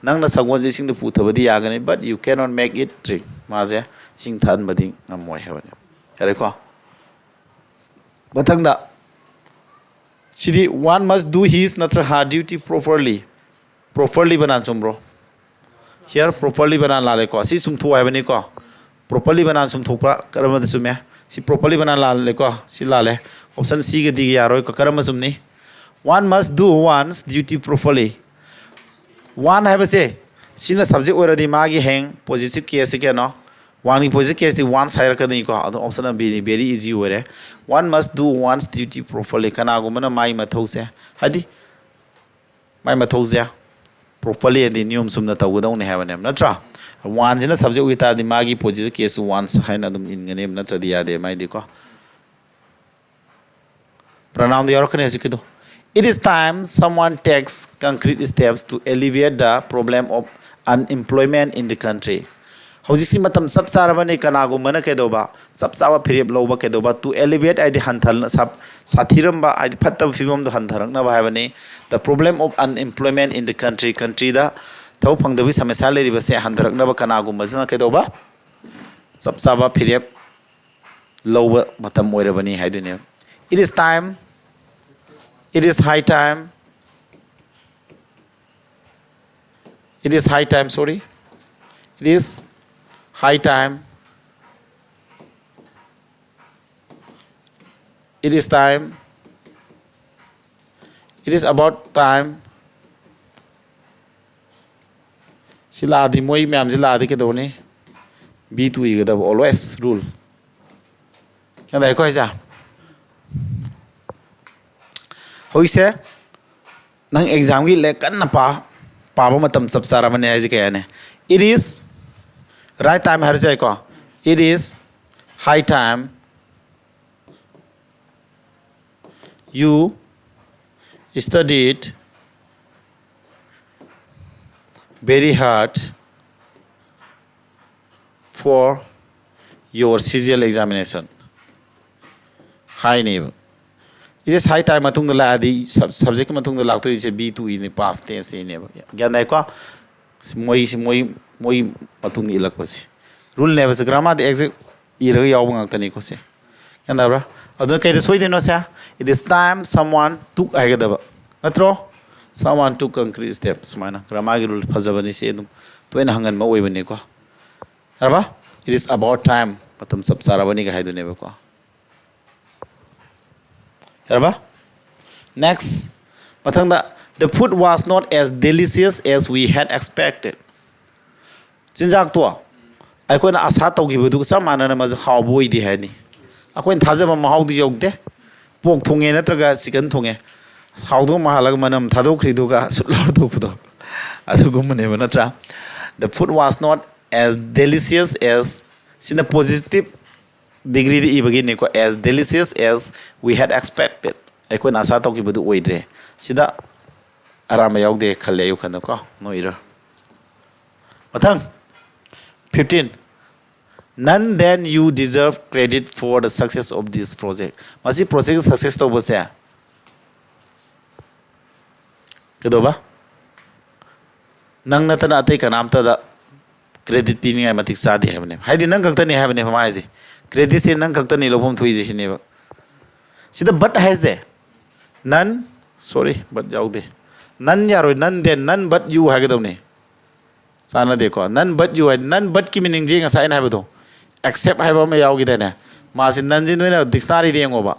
ꯅꯪꯅ ꯁꯪꯒꯣꯝꯁꯦ ꯏꯁꯤꯡꯗ ꯄꯨꯊꯕꯗꯤ ꯌꯥꯒꯅꯤ, but you cannot make it drink. ꯃꯥꯁꯦ ꯏꯁꯤꯡ ꯊꯛꯍꯟꯕꯗꯤ ꯉꯝꯃꯣꯏ ꯍꯥꯏꯕꯅꯦ꯫ ꯌꯥꯔꯦꯀꯣ? ꯃꯊꯪꯗ, ꯁꯤ ꯁꯤꯗꯤ one must do his ꯅꯠꯇ꯭ꯔ her duty properly꯫ Properly ꯕꯅꯥꯟ ꯆꯨꯝꯕ꯭ꯔꯣ? Here properly ꯕꯅꯥꯟ ꯂꯥꯜꯂꯦꯀꯣ꯫ ꯁꯤ ꯆꯨꯝꯊꯣꯛ ꯍꯥꯏꯕꯅꯤꯀꯣ꯫ Properly ꯕꯅꯥꯟ ꯆꯨꯝꯊꯣꯛꯄ꯭ꯔꯥ? ꯀꯔꯝꯕꯗ ꯆꯨꯝꯃꯦ? ꯁꯤ properly ꯕꯅꯥꯟ ꯂꯥꯜꯂꯦꯀꯣ꯫ ꯁꯤ ꯂꯥꯜꯂꯦ꯫ Option C ꯒ D ꯒ ꯌꯥꯔꯣꯏꯀꯣ꯫ ꯀꯔꯝꯕ ꯆꯨꯝꯅꯤ? One must do one's duty properly꯫ One ꯍꯥꯏꯕꯁꯦ ꯁꯤꯅ subject ꯑꯣꯏꯔꯗꯤ ꯃꯥꯒꯤ ꯍꯌꯦꯡ possessive case ꯁꯤ ꯀꯩꯅꯣ? One ꯒꯤ possessive case ꯇꯤ one's ꯍꯥꯏꯔꯛꯀꯅꯤꯀꯣ꯫ ꯑꯗꯣ option B ꯅꯤ, very easy ꯑꯣꯏꯔꯦ꯫ One must do one's duty properly꯫ ꯀꯅꯥꯒꯨꯝꯕꯅ ꯃꯥꯒꯤ ꯃꯊꯧꯁꯦ, ꯍꯥꯏꯗꯤ ꯃꯥꯏ ꯃꯊꯧꯁꯦ properly ꯍꯥꯏꯗꯤ ꯅꯤꯌꯣꯝ ꯆꯨꯝꯅ ꯇꯧꯒꯗꯧꯅꯦ ꯍꯥꯏꯕꯅꯦꯕ, ꯅꯠꯇ꯭ꯔꯥ? One ꯁꯤꯅ subject ꯑꯣꯏꯇꯥꯔꯗꯤ ꯃꯥꯒꯤ possessive case ꯁꯨ one's ꯍꯥꯏꯅ ꯑꯗꯨꯝ ꯏꯟꯒꯅꯦꯕ, ꯅꯠꯇ꯭ꯔꯗꯤ ꯌꯥꯗꯦ ꯃꯥꯏꯗꯤꯀꯣ꯫ Pronoun ꯗ ꯌꯥꯎꯔꯛꯀꯅꯤ ꯍꯧꯖꯤꯛꯀꯤꯗꯣ꯫ It is time someone takes concrete steps to alleviate the problem of unemployment in the country꯫ ꯍꯧꯖꯤꯛꯁꯤ ꯃꯇꯝ ꯆꯞ ꯆꯥꯔꯕꯅꯤ ꯀꯅꯥꯒꯨꯝꯕꯅ ꯀꯩꯗꯧꯕ, ꯆꯞ ꯆꯥꯕ ꯐꯤꯔꯦꯞ ꯂꯧꯕ ꯀꯩꯗꯧꯕ, to alleviate ꯍꯥꯏꯗꯤ ꯍꯟꯊꯅ ꯁꯥ-, ꯁꯥꯊꯤꯔꯝꯕ ꯍꯥꯏꯗꯤ ꯐꯠꯇꯕ ꯐꯤꯕꯝꯗꯣ ꯍꯟꯊꯔꯛꯅꯕ ꯍꯥꯏꯕꯅꯤ꯫ The problem of unemployment in the country, country ꯗ ꯊꯕꯛ ꯐꯪꯗꯕꯒꯤ ꯁꯃꯁ꯭ꯌꯥ ꯂꯩꯔꯤꯕꯁꯦ ꯍꯟꯊꯔꯛꯅꯕ ꯀꯅꯥꯒꯨꯝꯕꯁꯤꯅ ꯀꯩꯗꯧꯕ, ꯆꯞ ꯆꯥꯕ ꯐꯤꯔꯦꯞ ꯂꯧꯕ ꯃꯇꯝ ꯑꯣꯏꯔꯕꯅꯤ ꯍꯥꯏꯗꯣꯏꯅꯦꯕ꯫ It is time, it is high time, it is high time, sorry, it is high time, it is time, it is about time꯫ ꯁꯤ ꯂꯥꯛꯑꯗꯤ, ꯃꯣꯏ ꯃꯌꯥꯝꯁꯤ ꯂꯥꯛꯑꯗꯤ ꯀꯩꯗꯧꯅꯤ? B two ꯏꯒꯗꯕ, always rule꯫ ꯒ꯭ꯌꯥꯟ ꯇꯥꯏꯀꯣ ꯍꯥꯏꯁꯦ? ꯍꯧꯖꯤꯛꯁꯦ ꯅꯪ exam ꯒꯤ ꯂꯥꯏꯔꯤꯛ ꯀꯟꯅ ꯄꯥ, ꯄꯥꯕ ꯃꯇꯝ ꯆꯞ ꯆꯥꯔꯕꯅꯦ ꯍꯥꯏꯁꯦ ꯀꯩ ꯍꯥꯏꯅꯤ? It is right time ꯍꯥꯏꯔꯁꯨ ꯌꯥꯏꯀꯣ꯫ It is high time you studied very hard for your C G L examination ꯍꯥꯏꯅꯦꯕ꯫ It is high time ꯃꯇꯨꯡꯗ ꯂꯥꯛꯑꯗꯤ, sub-, subject ꯀꯤ ꯃꯇꯨꯡꯗ ꯂꯥꯛꯇꯣꯏꯁꯦ B two ꯏꯅꯦ, past tense ꯏꯅꯦꯕ꯫ ꯒ꯭ꯌꯥꯟ ꯇꯥꯏꯀꯣ? ꯃꯣꯏ, ꯃꯣꯏ, ꯃꯣꯏ ꯃꯇꯨꯡꯗ ꯏꯜꯂꯛꯄꯁꯦ rule ꯅꯦꯕ꯫ ꯁꯤ grammar ꯗ exact ꯏꯔꯒ ꯌꯥꯎꯕ ꯉꯥꯛꯇꯅꯤꯀꯣ ꯁꯦ꯫ ꯒ꯭ꯌꯥꯟ ꯇꯥꯕ꯭ꯔꯥ? ꯑꯗꯨꯅ ꯀꯩꯗ ꯁꯣꯏꯗꯣꯏꯅꯣ ꯁꯦ? It is time someone took ꯍꯥꯏꯒꯗꯕ ꯅꯠꯇ꯭ꯔꯣ? Someone took concrete step. ꯁꯨꯃꯥꯏꯅ ꯒ꯭ꯔꯥꯃꯥꯔꯒꯤ ꯔꯨꯜ ꯐꯖꯕꯅꯤ, ꯁꯤ ꯑꯗꯨꯝ ꯇꯣꯏꯅ ꯍꯪꯒꯟꯕ ꯑꯣꯏꯕꯅꯤꯀꯣ꯫ ꯌꯥꯔꯕ? It is about time. ꯃꯇꯝ ꯆꯞ ꯆꯥꯔꯕꯅꯤꯒ ꯍꯥꯏꯗꯨꯅꯦꯕꯀꯣ꯫ ꯌꯥꯔꯕ? Next, ꯃꯊꯪꯗ, the food was not as delicious as we had expected. ꯆꯤꯟꯖꯥꯛꯇꯣ ꯑꯩꯈꯣꯏꯅ ꯑꯁꯥ ꯇꯧꯈꯤꯕꯗꯨꯒ ꯆꯞ ꯃꯥꯟꯅꯅ ꯃꯗꯨ ꯍꯥꯎꯕ ꯑꯣꯏꯗꯦ ꯍꯥꯏꯅꯤ꯫ ꯑꯩꯈꯣꯏꯅ ꯊꯥꯖꯕ ꯃꯍꯥꯎꯗꯨ ꯌꯧꯗꯦ꯫ ꯄꯣꯛ ꯊꯣꯡꯉꯦ ꯅꯠꯇ꯭ꯔꯒ ꯆꯤꯀꯟ ꯊꯣꯡꯉꯦ, ꯍꯥꯎꯗꯧ ꯃꯥꯜꯂꯒ ꯃꯅꯝ ꯊꯥꯗꯣꯛꯈ꯭ꯔꯤꯗꯨꯒ ꯁꯨꯠ ꯂꯥꯎꯔ ꯊꯣꯛꯄꯗꯣ, ꯑꯗꯨꯒꯨꯝꯕꯅꯦꯕ, ꯅꯠꯇ꯭ꯔꯥ? The food was not as delicious as, ꯁꯤꯅ positive degreeꯗ ꯏꯕꯒꯤꯅꯤꯀꯣ, as delicious as we had expected. ꯑꯩꯈꯣꯏꯅ ꯑꯁꯥ ꯇꯧꯈꯤꯕꯗꯨ ꯑꯣꯏꯗ꯭ꯔꯦ꯫ ꯁꯤꯗ ꯑꯔꯥꯟꯕ ꯌꯥꯎꯗꯦ ꯈꯜꯂꯦ, ꯑꯩ ꯋꯥꯈꯜꯗꯀꯣ, no error꯫ ꯃꯊꯪ, fifteen, none than you deserve credit for the success of this project. ꯃꯁꯤ project success ꯇꯧꯕꯁꯦ ꯀꯩꯗꯧꯕ? ꯅꯪ ꯅꯠꯇꯅ ꯑꯇꯩ ꯀꯅꯥꯝꯇꯗ credit ꯄꯤꯅꯤꯡꯉꯥꯏ ꯃꯇꯤꯛ ꯆꯥꯗꯦ ꯍꯥꯏꯕꯅꯦꯕ꯫ ꯍꯥꯏꯗꯤ ꯅꯪ ꯈꯛꯇꯅꯤ ꯍꯥꯏꯕꯅꯦꯕ ꯃꯥ ꯍꯥꯏꯁꯦ꯫ Creditꯁꯦ ꯅꯪ ꯈꯛꯇꯅꯤ ꯂꯧꯐꯝ ꯊꯣꯛꯏꯁꯦ ꯁꯤꯅꯦꯕ꯫ ꯁꯤꯗ but ꯍꯥꯏꯁꯦ, none, sorry, but ꯌꯥꯎꯗꯦ꯫ None ꯌꯥꯔꯣꯏ, none than, none but you ꯍꯥꯏꯒꯗꯧꯅꯤ꯫ ꯆꯥꯟꯅꯗꯦꯀꯣ? None but you high, none butꯀꯤ meaningꯁꯦ ꯉꯁꯥꯏ ꯑꯩꯅ ꯍꯥꯏꯕꯗꯣ, except ꯍꯥꯏꯕ ꯑꯃ ꯌꯥꯎꯈꯤꯗꯥꯏꯅꯦ? ꯃꯥꯁꯦ noneꯁꯦ ꯅꯣꯏꯅ dictionaryꯗ ꯌꯦꯡꯉꯣꯕ꯫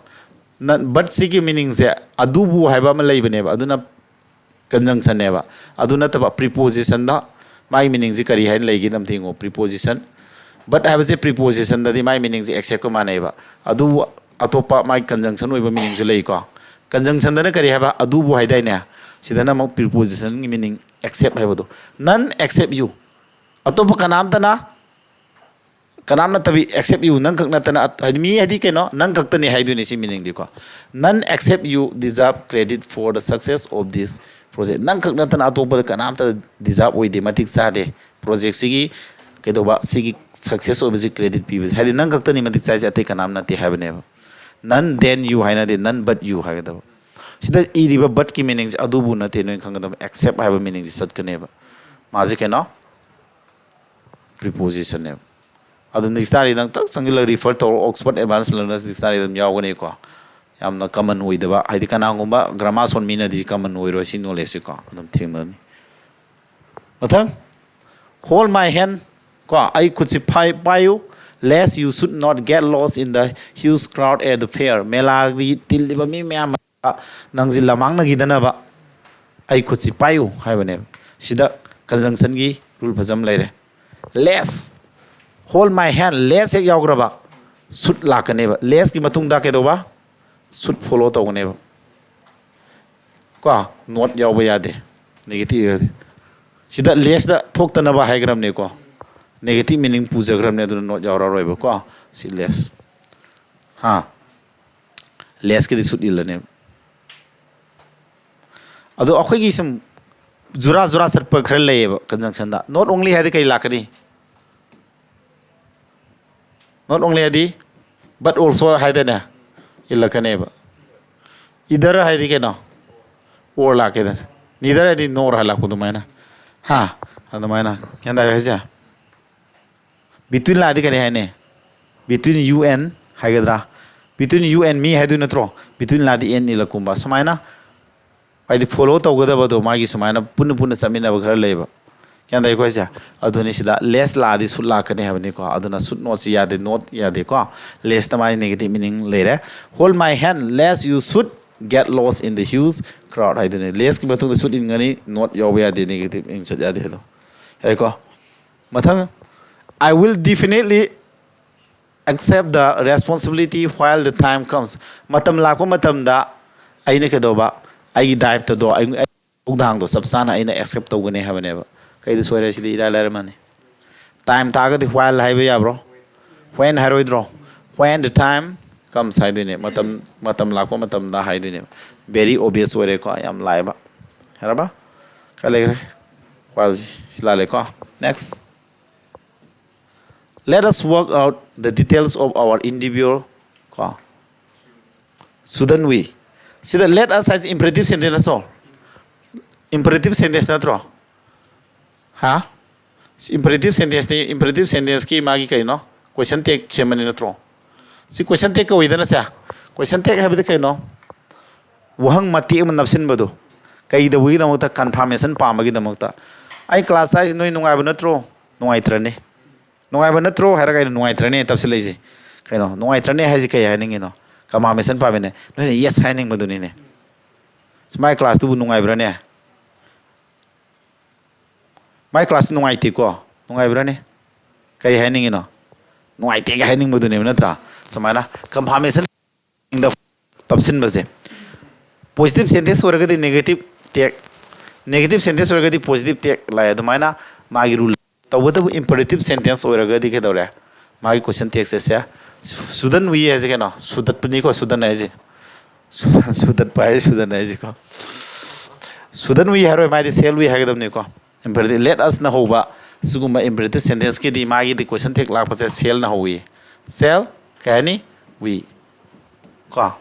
None, butꯁꯤꯒꯤ meaningꯁꯦ ꯑꯗꯨꯕꯨ ꯍꯥꯏꯕ ꯑꯃ ꯂꯩꯕꯅꯦꯕ, ꯑꯗꯨꯅ conjunctionꯅꯦꯕ꯫ ꯑꯗꯨ ꯅꯠꯇꯕ prepositionꯗ ꯃꯥꯒꯤ meaningꯁꯤ ꯀꯔꯤ ꯍꯥꯏꯅ ꯂꯩꯒꯦꯅ ꯑꯝꯇ ꯌꯦꯡꯉꯣ꯫ Preposition, but ꯍꯥꯏꯕꯁꯦ prepositionꯗꯗꯤ ꯃꯥꯒꯤ meaningꯁꯦ exceptꯀ ꯃꯥꯟꯅꯩꯕ꯫ ꯑꯗꯨꯕꯨ ꯑꯇꯣꯞꯄ ꯃꯥꯒꯤ conjunction ꯑꯣꯏꯕ meaningꯁꯨ ꯂꯩꯀꯣ꯫ Conjunctionꯗꯅ ꯀꯔꯤ ꯍꯥꯏꯕ? ꯑꯗꯨꯕꯨ ꯍꯥꯏꯗꯥꯏꯅꯦ? ꯁꯤꯗꯅ ꯑꯃꯨꯛ prepositionꯒꯤ meaning except ꯍꯥꯏꯕꯗꯣ꯫ None except you. ꯑꯇꯣꯞꯄ ꯀꯅꯥꯝꯇꯅ, ꯀꯅꯥꯝ ꯅꯠꯇꯕꯤ, except you, ꯅꯪ ꯈꯛ ꯅꯠꯇꯅ, ꯑꯠ-, ꯍꯥꯏꯗꯤ ꯃꯤ ꯍꯥꯏꯗꯤ ꯀꯩꯅꯣ? ꯅꯪ ꯈꯛꯇꯅꯤ ꯍꯥꯏꯗꯣꯏꯅꯤ ꯁꯤ meaningꯗꯤꯀꯣ꯫ None except you deserve credit for the success of this project. ꯅꯪ ꯈꯛ ꯅꯠꯇꯅ ꯑꯇꯣꯞꯄꯗ ꯀꯅꯥꯝꯇ deserve ꯑꯣꯏꯗꯦ, ꯃꯇꯤꯛ ꯆꯥꯗꯦ꯫ Projectꯁꯤꯒꯤ ꯀꯩꯗꯧꯕ, ꯁꯤꯒꯤ success ꯑꯣꯏꯕꯁꯤ credit ꯄꯤꯕꯁꯦ꯫ ꯍꯥꯏꯗꯤ ꯅꯪ ꯈꯛꯇꯅꯤ ꯃꯇꯤꯛ ꯆꯥꯏꯁꯦ, ꯑꯇꯩ ꯀꯅꯥꯝ ꯅꯠꯇꯦ ꯍꯥꯏꯕꯅꯦꯕ꯫ None than you ꯍꯥꯏꯅꯗꯦ, none but you ꯍꯥꯏꯒꯗꯕ꯫ ꯁꯤꯗ ꯏꯔꯤꯕ butꯀꯤ meaningꯁꯦ ꯑꯗꯨꯕꯨ ꯅꯠꯇꯦ, ꯅꯣꯏ ꯈꯪꯒꯗꯕ, except ꯍꯥꯏꯕ meaningꯁꯦ ꯆꯠꯀꯅꯦꯕ꯫ ꯃꯥꯁꯦ ꯀꯩꯅꯣ? Prepositionꯅꯦꯕ꯫ ꯑꯗꯨꯝ dictionaryꯗ ꯑꯝꯇꯪ ꯆꯪꯁꯤꯜꯂꯒ refer ꯇꯧꯔꯣ, Oxford Advanced Learners Dictionaryꯗ ꯑꯗꯨꯝ ꯌꯥꯎꯒꯅꯤꯀꯣ꯫ ꯌꯥꯝꯅ common ꯑꯣꯏꯗꯕ, ꯍꯥꯏꯗꯤ ꯀꯅꯥꯒꯨꯝꯕ grammar ꯁꯣꯟ ꯃꯤꯅꯗꯤ common ꯑꯣꯏꯔꯣꯏ, ꯁꯤ knowledge ꯁꯦꯀꯣ ꯑꯗꯨꯝ ꯊꯦꯡꯅꯅꯤ꯫ ꯃꯊꯪ, "Hold my hand", ꯀꯣ, "ꯑꯩ ꯈꯨꯠꯁꯤ ꯐꯥꯏ-, ꯄꯥꯏꯌꯨ", "lest you should not get lost in the huge crowd at the fair", ꯃꯦꯂꯥꯒꯤ ꯇꯤꯜꯂꯤꯕ ꯃꯤ ꯃꯌꯥꯝ ꯅꯪꯁꯤ ꯂꯃꯥꯡꯅꯈꯤꯗꯅꯕ "ꯑꯩ ꯈꯨꯠꯁꯤ ꯄꯥꯏꯌꯨ" ꯍꯥꯏꯕꯅꯦꯕ꯫ ꯁꯤꯗ conjunction ꯒꯤ rule ꯐꯖ ꯑꯃ ꯂꯩꯔꯦ꯫ "Lest", "Hold my hand", lest ꯍꯦꯛ ꯌꯥꯎꯈ꯭ꯔꯕ should ꯂꯥꯛꯀꯅꯦꯕ꯫ Lest ꯀꯤ ꯃꯇꯨꯡꯗ ꯀꯩꯗꯧꯕ? Should follow ꯇꯧꯒꯅꯦꯕ꯫ ꯀꯣ, not ꯌꯥꯎꯕ ꯌꯥꯗꯦ, negative ꯌꯥꯗꯦ꯫ ꯁꯤꯗ lest ꯊꯣꯛꯇꯅꯕ ꯍꯥꯏꯈ꯭ꯔꯕꯅꯦꯀꯣ, negative meaning ꯄꯨꯖꯈ꯭ꯔꯕꯅꯦ, ꯑꯗꯨꯅ not ꯌꯥꯎꯔꯔꯣꯏꯕꯀꯣ꯫ ꯁꯤ lest, ꯍꯥ, lest ꯀꯤꯗꯤ should ꯏꯜꯂꯅꯦꯕ꯫ ꯑꯗꯣ ꯑꯩꯈꯣꯏꯒꯤ ꯁꯨꯝ ꯖꯨꯔꯥ ꯖꯨꯔꯥ ꯆꯠꯄ ꯈꯔ ꯂꯩꯌꯦꯕ conjunction ꯗ꯫ Not only ꯍꯥꯏꯗꯤ ꯀꯔꯤ ꯂꯥꯛꯀꯅꯤ? Not only ꯍꯥꯏꯗꯤ but also ꯍꯥꯏꯗꯅꯦ ꯏꯜꯂꯛꯀꯅꯦꯕ꯫ Either ꯍꯥꯏꯗꯤ ꯀꯩꯅꯣ? Or ꯂꯥꯛꯀꯦꯗꯅ꯫ Neither ꯍꯥꯏꯗꯤ nor ꯍꯥꯏ ꯂꯥꯛꯄ ꯑꯗꯨꯃꯥꯏꯅ꯫ ꯍꯥ? ꯑꯗꯨꯃꯥꯏꯅ꯫ ꯒ꯭ꯌꯥꯟ ꯇꯥꯏ ꯍꯥꯏꯁꯦ? Between ꯂꯥꯛꯑꯗꯤ ꯀꯔꯤ ꯍꯥꯏꯅꯤ? Between you and ꯍꯥꯏꯒꯗ꯭ꯔꯥ? Between you and me ꯍꯥꯏꯗꯣꯏ ꯅꯠꯇ꯭ꯔꯣ? Between ꯂꯥꯛꯑꯗꯤ and ꯏꯜꯂꯛꯀꯨꯝꯕ꯫ ꯁꯨꯃꯥꯏꯅ ꯍꯥꯏꯗꯤ follow ꯇꯧꯒꯗꯕꯗꯣ ꯃꯥꯒꯤ ꯁꯨꯃꯥꯏꯅ ꯄꯨꯟꯅ ꯄꯨꯟꯅ ꯆꯠꯃꯤꯟꯅꯕ ꯈꯔ ꯂꯩꯌꯦꯕ꯫ ꯒ꯭ꯌꯥꯟ ꯇꯥꯏꯀꯣ ꯍꯥꯏꯁꯦ? ꯑꯗꯨꯅꯤ ꯁꯤꯗ lest ꯂꯥꯛꯑꯗꯤ should ꯂꯥꯛꯀꯅꯤ ꯍꯥꯏꯕꯅꯤꯀꯣ꯫ ꯑꯗꯨꯅ should not ꯁꯤ ꯌꯥꯗꯦ, not ꯌꯥꯗꯦꯀꯣ꯫ Lest ꯇ ꯃꯥꯒꯤ negative meaning ꯂꯩꯔꯦ꯫ "Hold my hand lest you should get lost in the huge crowd" ꯍꯥꯏꯗꯨꯅꯤ꯫ Lest ꯀꯤ ꯃꯇꯨꯡꯗ should ꯏꯟꯒꯅꯤ, not ꯌꯥꯎꯕ ꯌꯥꯗꯦ, negative meaning ꯆꯠ ꯌꯥꯗꯦ ꯑꯗꯣ꯫ ꯌꯥꯏꯀꯣ? ꯃꯊꯪ, "I will definitely accept the responsibility while the time comes", ꯃꯇꯝ ꯂꯥꯛꯄ ꯃꯇꯝꯗ ꯑꯩꯅ ꯀꯩꯗꯧꯕ? ꯑꯩꯒꯤ ꯗꯥꯏꯇꯗꯣ, ꯑꯩ, ꯑꯩ ꯊꯧꯗꯥꯡꯗꯣ ꯆꯞ ꯆꯥꯅ ꯑꯩꯅ accept ꯇꯧꯒꯅꯤ ꯍꯥꯏꯕꯅꯦꯕ꯫ ꯀꯩꯗ ꯁꯣꯏꯔꯦ? ꯁꯤꯗꯤ ꯏꯔꯥꯏ ꯂꯥꯏꯔꯝꯃꯅꯤ꯫ Time ꯇꯥꯔꯒꯗꯤ while ꯍꯥꯏꯕ ꯌꯥꯕ꯭ꯔꯣ? When ꯍꯥꯏꯔꯣꯏꯗ꯭ꯔꯣ? "When the time comes" ꯍꯥꯏꯗꯣꯏꯅꯦ꯫ ꯃꯇꯝ, ꯃꯇꯝ ꯂꯥꯛꯄ ꯃꯇꯝꯗ ꯍꯥꯏꯗꯣꯏꯅꯦꯕ꯫ Very obvious ꯑꯣꯏꯔꯦꯀꯣ, ꯌꯥꯝ ꯂꯥꯏꯕ꯫ ꯌꯥꯔꯕ? ꯀꯥꯏ ꯂꯩꯈ꯭ꯔꯦ? While ꯁꯤ, ꯁꯤ ꯂꯥꯜꯂꯦꯀꯣ꯫ Next, "Let us work out the details of our individual", ꯀꯣ, "shouldn't we?" ꯁꯤꯗ "let us" ꯍꯥꯏꯁꯦ imperative sentence ꯅꯠꯇ꯭ꯔꯣ? Imperative sentence ꯅꯠꯇ꯭ꯔꯣ? ꯍꯥ? ꯁꯤ imperative sentence ꯅꯤ꯫ Imperative sentence ꯀꯤ ꯃꯥꯒꯤ ꯀꯩꯅꯣ? Question tag ꯁꯦꯝꯕꯅꯤ ꯅꯠꯇ꯭ꯔꯣ? ꯁꯤ question tag ꯀꯧꯏꯗꯅ ꯁꯦ꯫ Question tag ꯍꯥꯏꯕꯗꯤ ꯀꯩꯅꯣ? ꯋꯥꯍꯪ ꯃꯇꯦꯛ ꯑꯃ ꯅꯞꯁꯤꯟꯕꯗꯣ꯫ ꯀꯩꯗꯧꯕꯒꯤꯗꯃꯛꯇ? Confirmation ꯄꯥꯝꯕꯒꯤꯗꯃꯛꯇ꯫ ꯑꯩ class ꯇ ꯍꯥꯏꯁꯦ ꯅꯣꯏ ꯅꯨꯡꯉꯥꯏꯕ ꯅꯠꯇ꯭ꯔꯣ? ꯅꯨꯡꯉꯥꯏꯇ꯭ꯔꯅꯦ? ꯅꯨꯡꯉꯥꯏꯕ ꯅꯠꯇ꯭ꯔꯣ ꯍꯥꯏꯔꯒ ꯑꯩꯅ ꯅꯨꯡꯉꯥꯏꯇ꯭ꯔꯅꯦ ꯇꯞꯁꯤꯜꯂꯛꯏꯁꯦ꯫ ꯀꯩꯅꯣ ꯅꯨꯡꯉꯥꯏꯇ꯭ꯔꯅꯦ ꯍꯥꯏꯁꯦ? ꯀꯩ ꯍꯥꯏꯅꯤꯡꯉꯤꯅꯣ? Confirmation ꯄꯥꯝꯃꯤꯅꯦ꯫ ꯅꯣꯏꯅ yes ꯍꯥꯏꯅꯤꯡꯕꯗꯨꯅꯤꯅꯦ꯫ ꯁꯨꯃꯥꯏ class ꯇꯨꯕꯨ ꯅꯨꯡꯉꯥꯏꯕ꯭ꯔꯥꯅꯦ? My class ꯅꯨꯡꯉꯥꯏꯇꯦꯀꯣ? ꯅꯨꯡꯉꯥꯏꯕ꯭ꯔꯥꯅꯦ? ꯀꯔꯤ ꯍꯥꯏꯅꯤꯡꯉꯤꯅꯣ? ꯅꯨꯡꯉꯥꯏꯇꯦꯒ ꯍꯥꯏꯅꯤꯡꯕꯗꯨꯅꯦꯕ, ꯅꯠꯇ꯭ꯔꯥ? ꯁꯨꯃꯥꯏꯅ confirmation ꯇꯞꯁꯤꯟꯕꯁꯦ꯫ Positive sentence ꯑꯣꯏꯔꯒꯗꯤ negative tag, negative sentence ꯑꯣꯏꯔꯒꯗꯤ positive tag ꯂꯥꯛꯑꯦ꯫ ꯑꯗꯨꯃꯥꯏꯅ ꯃꯥꯒꯤ rule꯫ ꯇꯧꯕꯇꯕꯨ imperative sentence ꯑꯣꯏꯔꯒꯗꯤ ꯀꯩꯗꯧꯔꯦ? ꯃꯥꯒꯤ question tag say say, shouldn't we ꯍꯥꯏꯁꯦ ꯀꯩꯅꯣ? ꯁꯨꯗꯠꯄꯅꯤꯀꯣ shouldn't ꯍꯥꯏꯁꯦ꯫ ꯁꯨꯗꯠ-, ꯁꯨꯗꯠꯄ ꯍꯥꯏꯁꯦ shouldn't ꯍꯥꯏꯁꯦꯀꯣ꯫ Shouldn't we ꯍꯥꯏꯔꯣꯏ, ꯃꯥꯗꯤ shall we ꯍꯥꯏꯒꯗꯕꯅꯤꯀꯣ꯫ Imperative, let us ꯅ ꯍꯧꯕ ꯁꯤꯒꯨꯝꯕ imperative sentence ꯀꯤꯗꯤ ꯃꯥꯒꯤꯗꯤ question tag ꯂꯥꯛꯄꯁꯦ shall ꯅ ꯍꯧꯏ꯫ Shall ꯀꯩ ꯍꯥꯏꯅꯤ? We꯫ ꯀꯣ?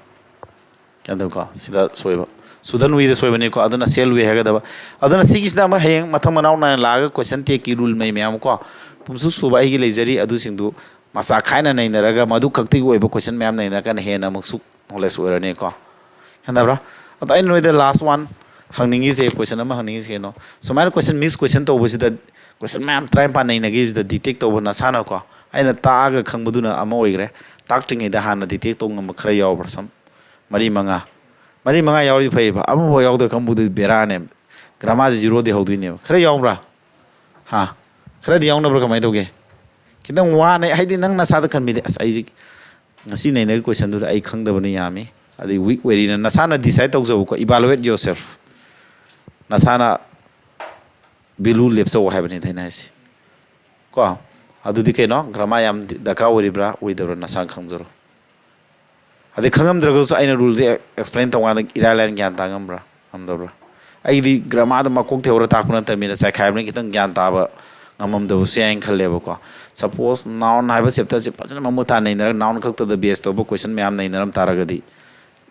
ꯑꯗꯨꯀꯣ, ꯁꯤꯗ ꯁꯣꯏꯕ꯫ Shouldn't we ꯗ ꯁꯣꯏꯕꯅꯤꯀꯣ꯫ ꯑꯗꯨꯅ shall we ꯍꯥꯏꯒꯗꯕ꯫ ꯑꯗꯨꯅ ꯁꯤꯒꯤꯁꯤꯅ ꯑꯃꯨꯛ ꯍꯌꯦꯡ ꯃꯊꯪ ꯃꯅꯥꯎ ꯅꯥꯏꯅ ꯂꯥꯛꯑꯒ question tag ꯀꯤ rule ꯃꯩ ꯃꯌꯥꯝ ꯀꯣ꯫ ꯄꯨꯝꯁꯨ ꯁꯨꯕ ꯑꯩꯒꯤ ꯂꯩꯖꯔꯤ, ꯑꯗꯨꯁꯤꯡꯗꯨ ꯃꯆꯥ ꯈꯥꯏꯅ ꯅꯩꯅꯔꯒ ꯃꯗꯨ ꯈꯛꯇꯒꯤ ꯑꯣꯏꯕ question ꯃꯌꯥꯝ ꯅꯩꯅꯔꯀꯥꯟꯗ ꯍꯦꯟꯅ ꯑꯃꯨꯛꯁꯨ knowledge ꯑꯣꯏꯔꯅꯤꯀꯣ꯫ ꯒ꯭ꯌꯥꯟ ꯇꯥꯕ꯭ꯔꯥ? ꯑꯗꯣ ꯑꯩꯅ ꯅꯣꯏꯗ last one ꯍꯪꯅꯤꯡꯉꯤꯁꯦ, question ꯑꯃ ꯍꯪꯅꯤꯡꯉꯤꯁꯦ ꯀꯩꯅꯣ? ꯁꯨꯃꯥꯏꯅ question, mix question ꯇꯧꯕꯁꯤꯗ, question ꯃꯌꯥꯝ ꯇꯔꯥꯅꯤꯄꯥꯟ ꯅꯩꯅꯈꯤꯕꯁꯤꯗ detect ꯇꯧꯕ ꯅꯁꯥꯅꯀꯣ꯫ ꯑꯩꯅ ꯇꯥꯛꯑꯒ ꯈꯪꯕꯗꯨꯅ ꯑꯃ ꯑꯣꯏꯈ꯭ꯔꯦ꯫ ꯇꯥꯛꯇ꯭ꯔꯤꯉꯩꯗ ꯍꯥꯟꯅ detect ꯇꯧ ꯉꯝꯕ ꯈꯔ ꯌꯥꯎꯕ꯭ꯔꯥ? ꯁꯝ ꯃꯔꯤ ꯃꯉꯥ꯫ ꯃꯔꯤ ꯃꯉꯥ ꯌꯥꯎꯔꯗꯤ ꯐꯩꯌꯦꯕ꯫ ꯑꯃꯐꯥꯎ ꯌꯥꯎꯗꯕ ꯀꯥꯡꯕꯨꯗꯨꯗꯤ ꯕꯦꯔꯥꯅꯦꯕ꯫ Grammar ꯁꯦ zero ꯗꯩ ꯍꯧꯗꯣꯏꯅꯦꯕ꯫ ꯈꯔ ꯌꯥꯎꯕ꯭ꯔꯥ? ꯍꯥ? ꯈꯔꯗꯤ ꯌꯥꯎꯅꯕ꯭ꯔꯥ? ꯀꯃꯥꯏꯅ ꯇꯧꯒꯦ? ꯈꯤꯇꯪ ꯋꯥꯅ, ꯍꯥꯏꯗꯤ ꯅꯪ ꯅꯁꯥꯗ ꯈꯟꯕꯤꯗꯦ, "ꯑꯁ, ꯑꯩꯁꯦ ꯉꯁꯤ ꯅꯩꯅꯔꯤ question ꯗꯨꯗ ꯑꯩ ꯈꯪꯗꯕꯅ ꯌꯥꯝꯃꯤ, ꯑꯗꯩ weak ꯑꯣꯏꯔꯤꯅ", ꯅꯁꯥꯅ decide ꯇꯧꯖꯧꯕꯀꯣ, evaluate yourself꯫ ꯅꯁꯥꯅ value ꯂꯦꯞꯆꯧ ꯍꯥꯏꯕꯅꯤꯗ ꯑꯩꯅ ꯍꯥꯏꯁꯦ꯫ ꯀꯣ? ꯑꯗꯨꯗꯤ ꯀꯩꯅꯣ? Grammar ꯌꯥꯝ ꯗꯔꯀꯥꯔ ꯑꯣꯏꯔꯤꯕ꯭ꯔꯥ, ꯑꯣꯏꯗꯕ꯭ꯔꯥ, ꯅꯁꯥꯅ ꯈꯪꯖꯔꯣ꯫ ꯑꯗꯩ ꯈꯪꯉꯝꯗ꯭ꯔꯒꯁꯨ ꯑꯩꯅ rule ꯗꯤ explain ꯇꯧꯀꯥꯟꯗ ꯏꯔꯥꯏ ꯂꯥꯏꯅ ꯒ꯭ꯌꯥꯟ ꯇꯥ ꯉꯝꯕ꯭ꯔꯥ? ꯉꯝꯗꯕ꯭ꯔꯥ? ꯑꯩꯒꯤꯗꯤ grammar ꯗ ꯃꯀꯣꯛ ꯊꯦꯡꯍꯧꯔ ꯇꯥꯛꯄ ꯅꯠꯇꯕꯅꯤꯅ ꯆꯥꯏꯈꯥꯏꯕꯅꯤꯅ ꯈꯤꯇꯪ ꯒ꯭ꯌꯥꯟ ꯇꯥꯕ ꯉꯝꯃꯝꯗꯕꯁꯨ ꯌꯥꯏꯅ ꯈꯜꯂꯦꯕꯀꯣ꯫ Suppose noun ꯍꯥꯏꯕ chapter ꯁꯦ ꯐꯖꯅ ꯃꯃꯨꯠ ꯇꯥꯅ ꯅꯩꯅꯔꯒ noun ꯈꯛꯇꯗ base ꯇꯧꯕ question ꯃꯌꯥꯝ ꯅꯩꯅꯔꯝ ꯇꯥꯔꯒꯗꯤ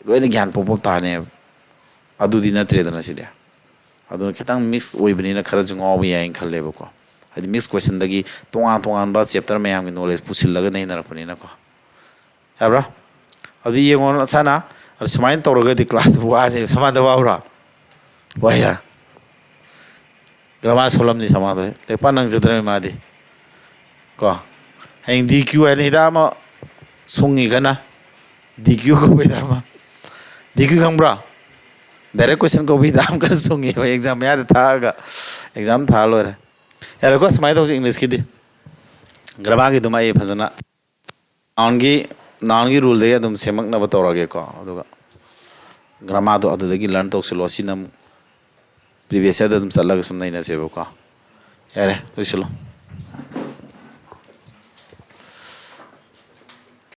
ꯂꯣꯏꯅ ꯒ꯭ꯌꯥꯟ ꯄꯣꯞ ꯄꯣꯞ ꯇꯥꯅꯦꯕ꯫ ꯑꯗꯨꯗꯤ ꯅꯠꯇ꯭ꯔꯦꯗꯅ ꯁꯤꯗꯤ꯫ ꯑꯗꯨꯅ ꯈꯤꯇꯪ mix ꯑꯣꯏꯕꯅꯤꯅ ꯈꯔꯁꯨ ꯉꯥꯎꯕ ꯌꯥꯏꯅ ꯈꯜꯂꯦꯕꯀꯣ꯫ ꯍꯥꯏꯗꯤ mix question ꯗꯒꯤ ꯇꯣꯉꯥꯟ ꯇꯣꯉꯥꯟꯕ chapter ꯃꯌꯥꯝꯒꯤ knowledge ꯄꯨꯁꯤꯜꯂꯒ ꯅꯩꯅꯔꯛꯄꯅꯤꯅꯀꯣ꯫ ꯌꯥꯕ꯭ꯔꯥ? ꯑꯗꯨ ꯌꯦꯡꯉꯣ ꯅꯁꯥꯅ꯫ ꯑꯗꯨ ꯁꯨꯃꯥꯏꯅ ꯇꯧꯔꯒꯗꯤ class ꯋꯥꯅꯤ꯫ ꯁꯃꯥꯟꯗ ꯋꯥꯕ꯭ꯔꯥ? ꯋꯥꯏ ꯍꯥ? Grammar ꯁꯣꯜꯂꯝꯅꯤ ꯁꯃꯥꯟꯗ꯫ ꯂꯥꯏꯔꯤꯛ ꯄꯥ ꯅꯪꯖꯗ꯭ꯔꯃꯤ ꯃꯥꯗꯤ꯫ ꯀꯣ? ꯍꯌꯦꯡ D Q ꯍꯥꯏꯅ ꯍꯤꯗꯥꯛ ꯑꯃ ꯁꯨꯡꯉꯤ ꯀꯟꯅ꯫ D Q ꯀꯧꯕ ꯍꯤꯗꯥꯛ ꯑꯃ꯫ D Q ꯈꯪꯕ꯭ꯔꯥ? Direct question ꯀꯧꯕ ꯍꯤꯗꯥꯛ ꯑꯃ ꯀꯟꯅ ꯁꯨꯡꯉꯤꯕ exam ꯃꯌꯥꯗ ꯊꯥꯛꯑꯒ꯫ Exam ꯊꯥꯔ ꯂꯣꯏꯔꯦ꯫ ꯌꯥꯔꯦꯀꯣ, ꯁꯨꯃꯥꯏꯅ ꯇꯧꯁꯤ꯫ English ꯀꯤꯗꯤ grammar ꯒꯤꯗꯨꯃ ꯑꯩ ꯐꯖꯅ noun ꯒꯤ, noun ꯒꯤ rule ꯗꯒꯤ ꯑꯗꯨꯝ ꯁꯦꯝꯃꯛꯅꯕ ꯇꯧꯔꯒꯦꯀꯣ꯫ ꯑꯗꯨꯒ grammar ꯗꯣ ꯑꯗꯨꯗꯒꯤ learn ꯇꯧꯁꯤꯜꯂꯣ꯫ ꯁꯤꯅ ꯑꯃꯨꯛ previous year ꯗ ꯑꯗꯨꯝ ꯆꯠꯂꯒ ꯁꯨꯝ ꯅꯩꯅꯁꯦꯕꯀꯣ꯫ ꯌꯥꯔꯦ, ꯂꯣꯏꯁꯤꯜꯂꯣ꯫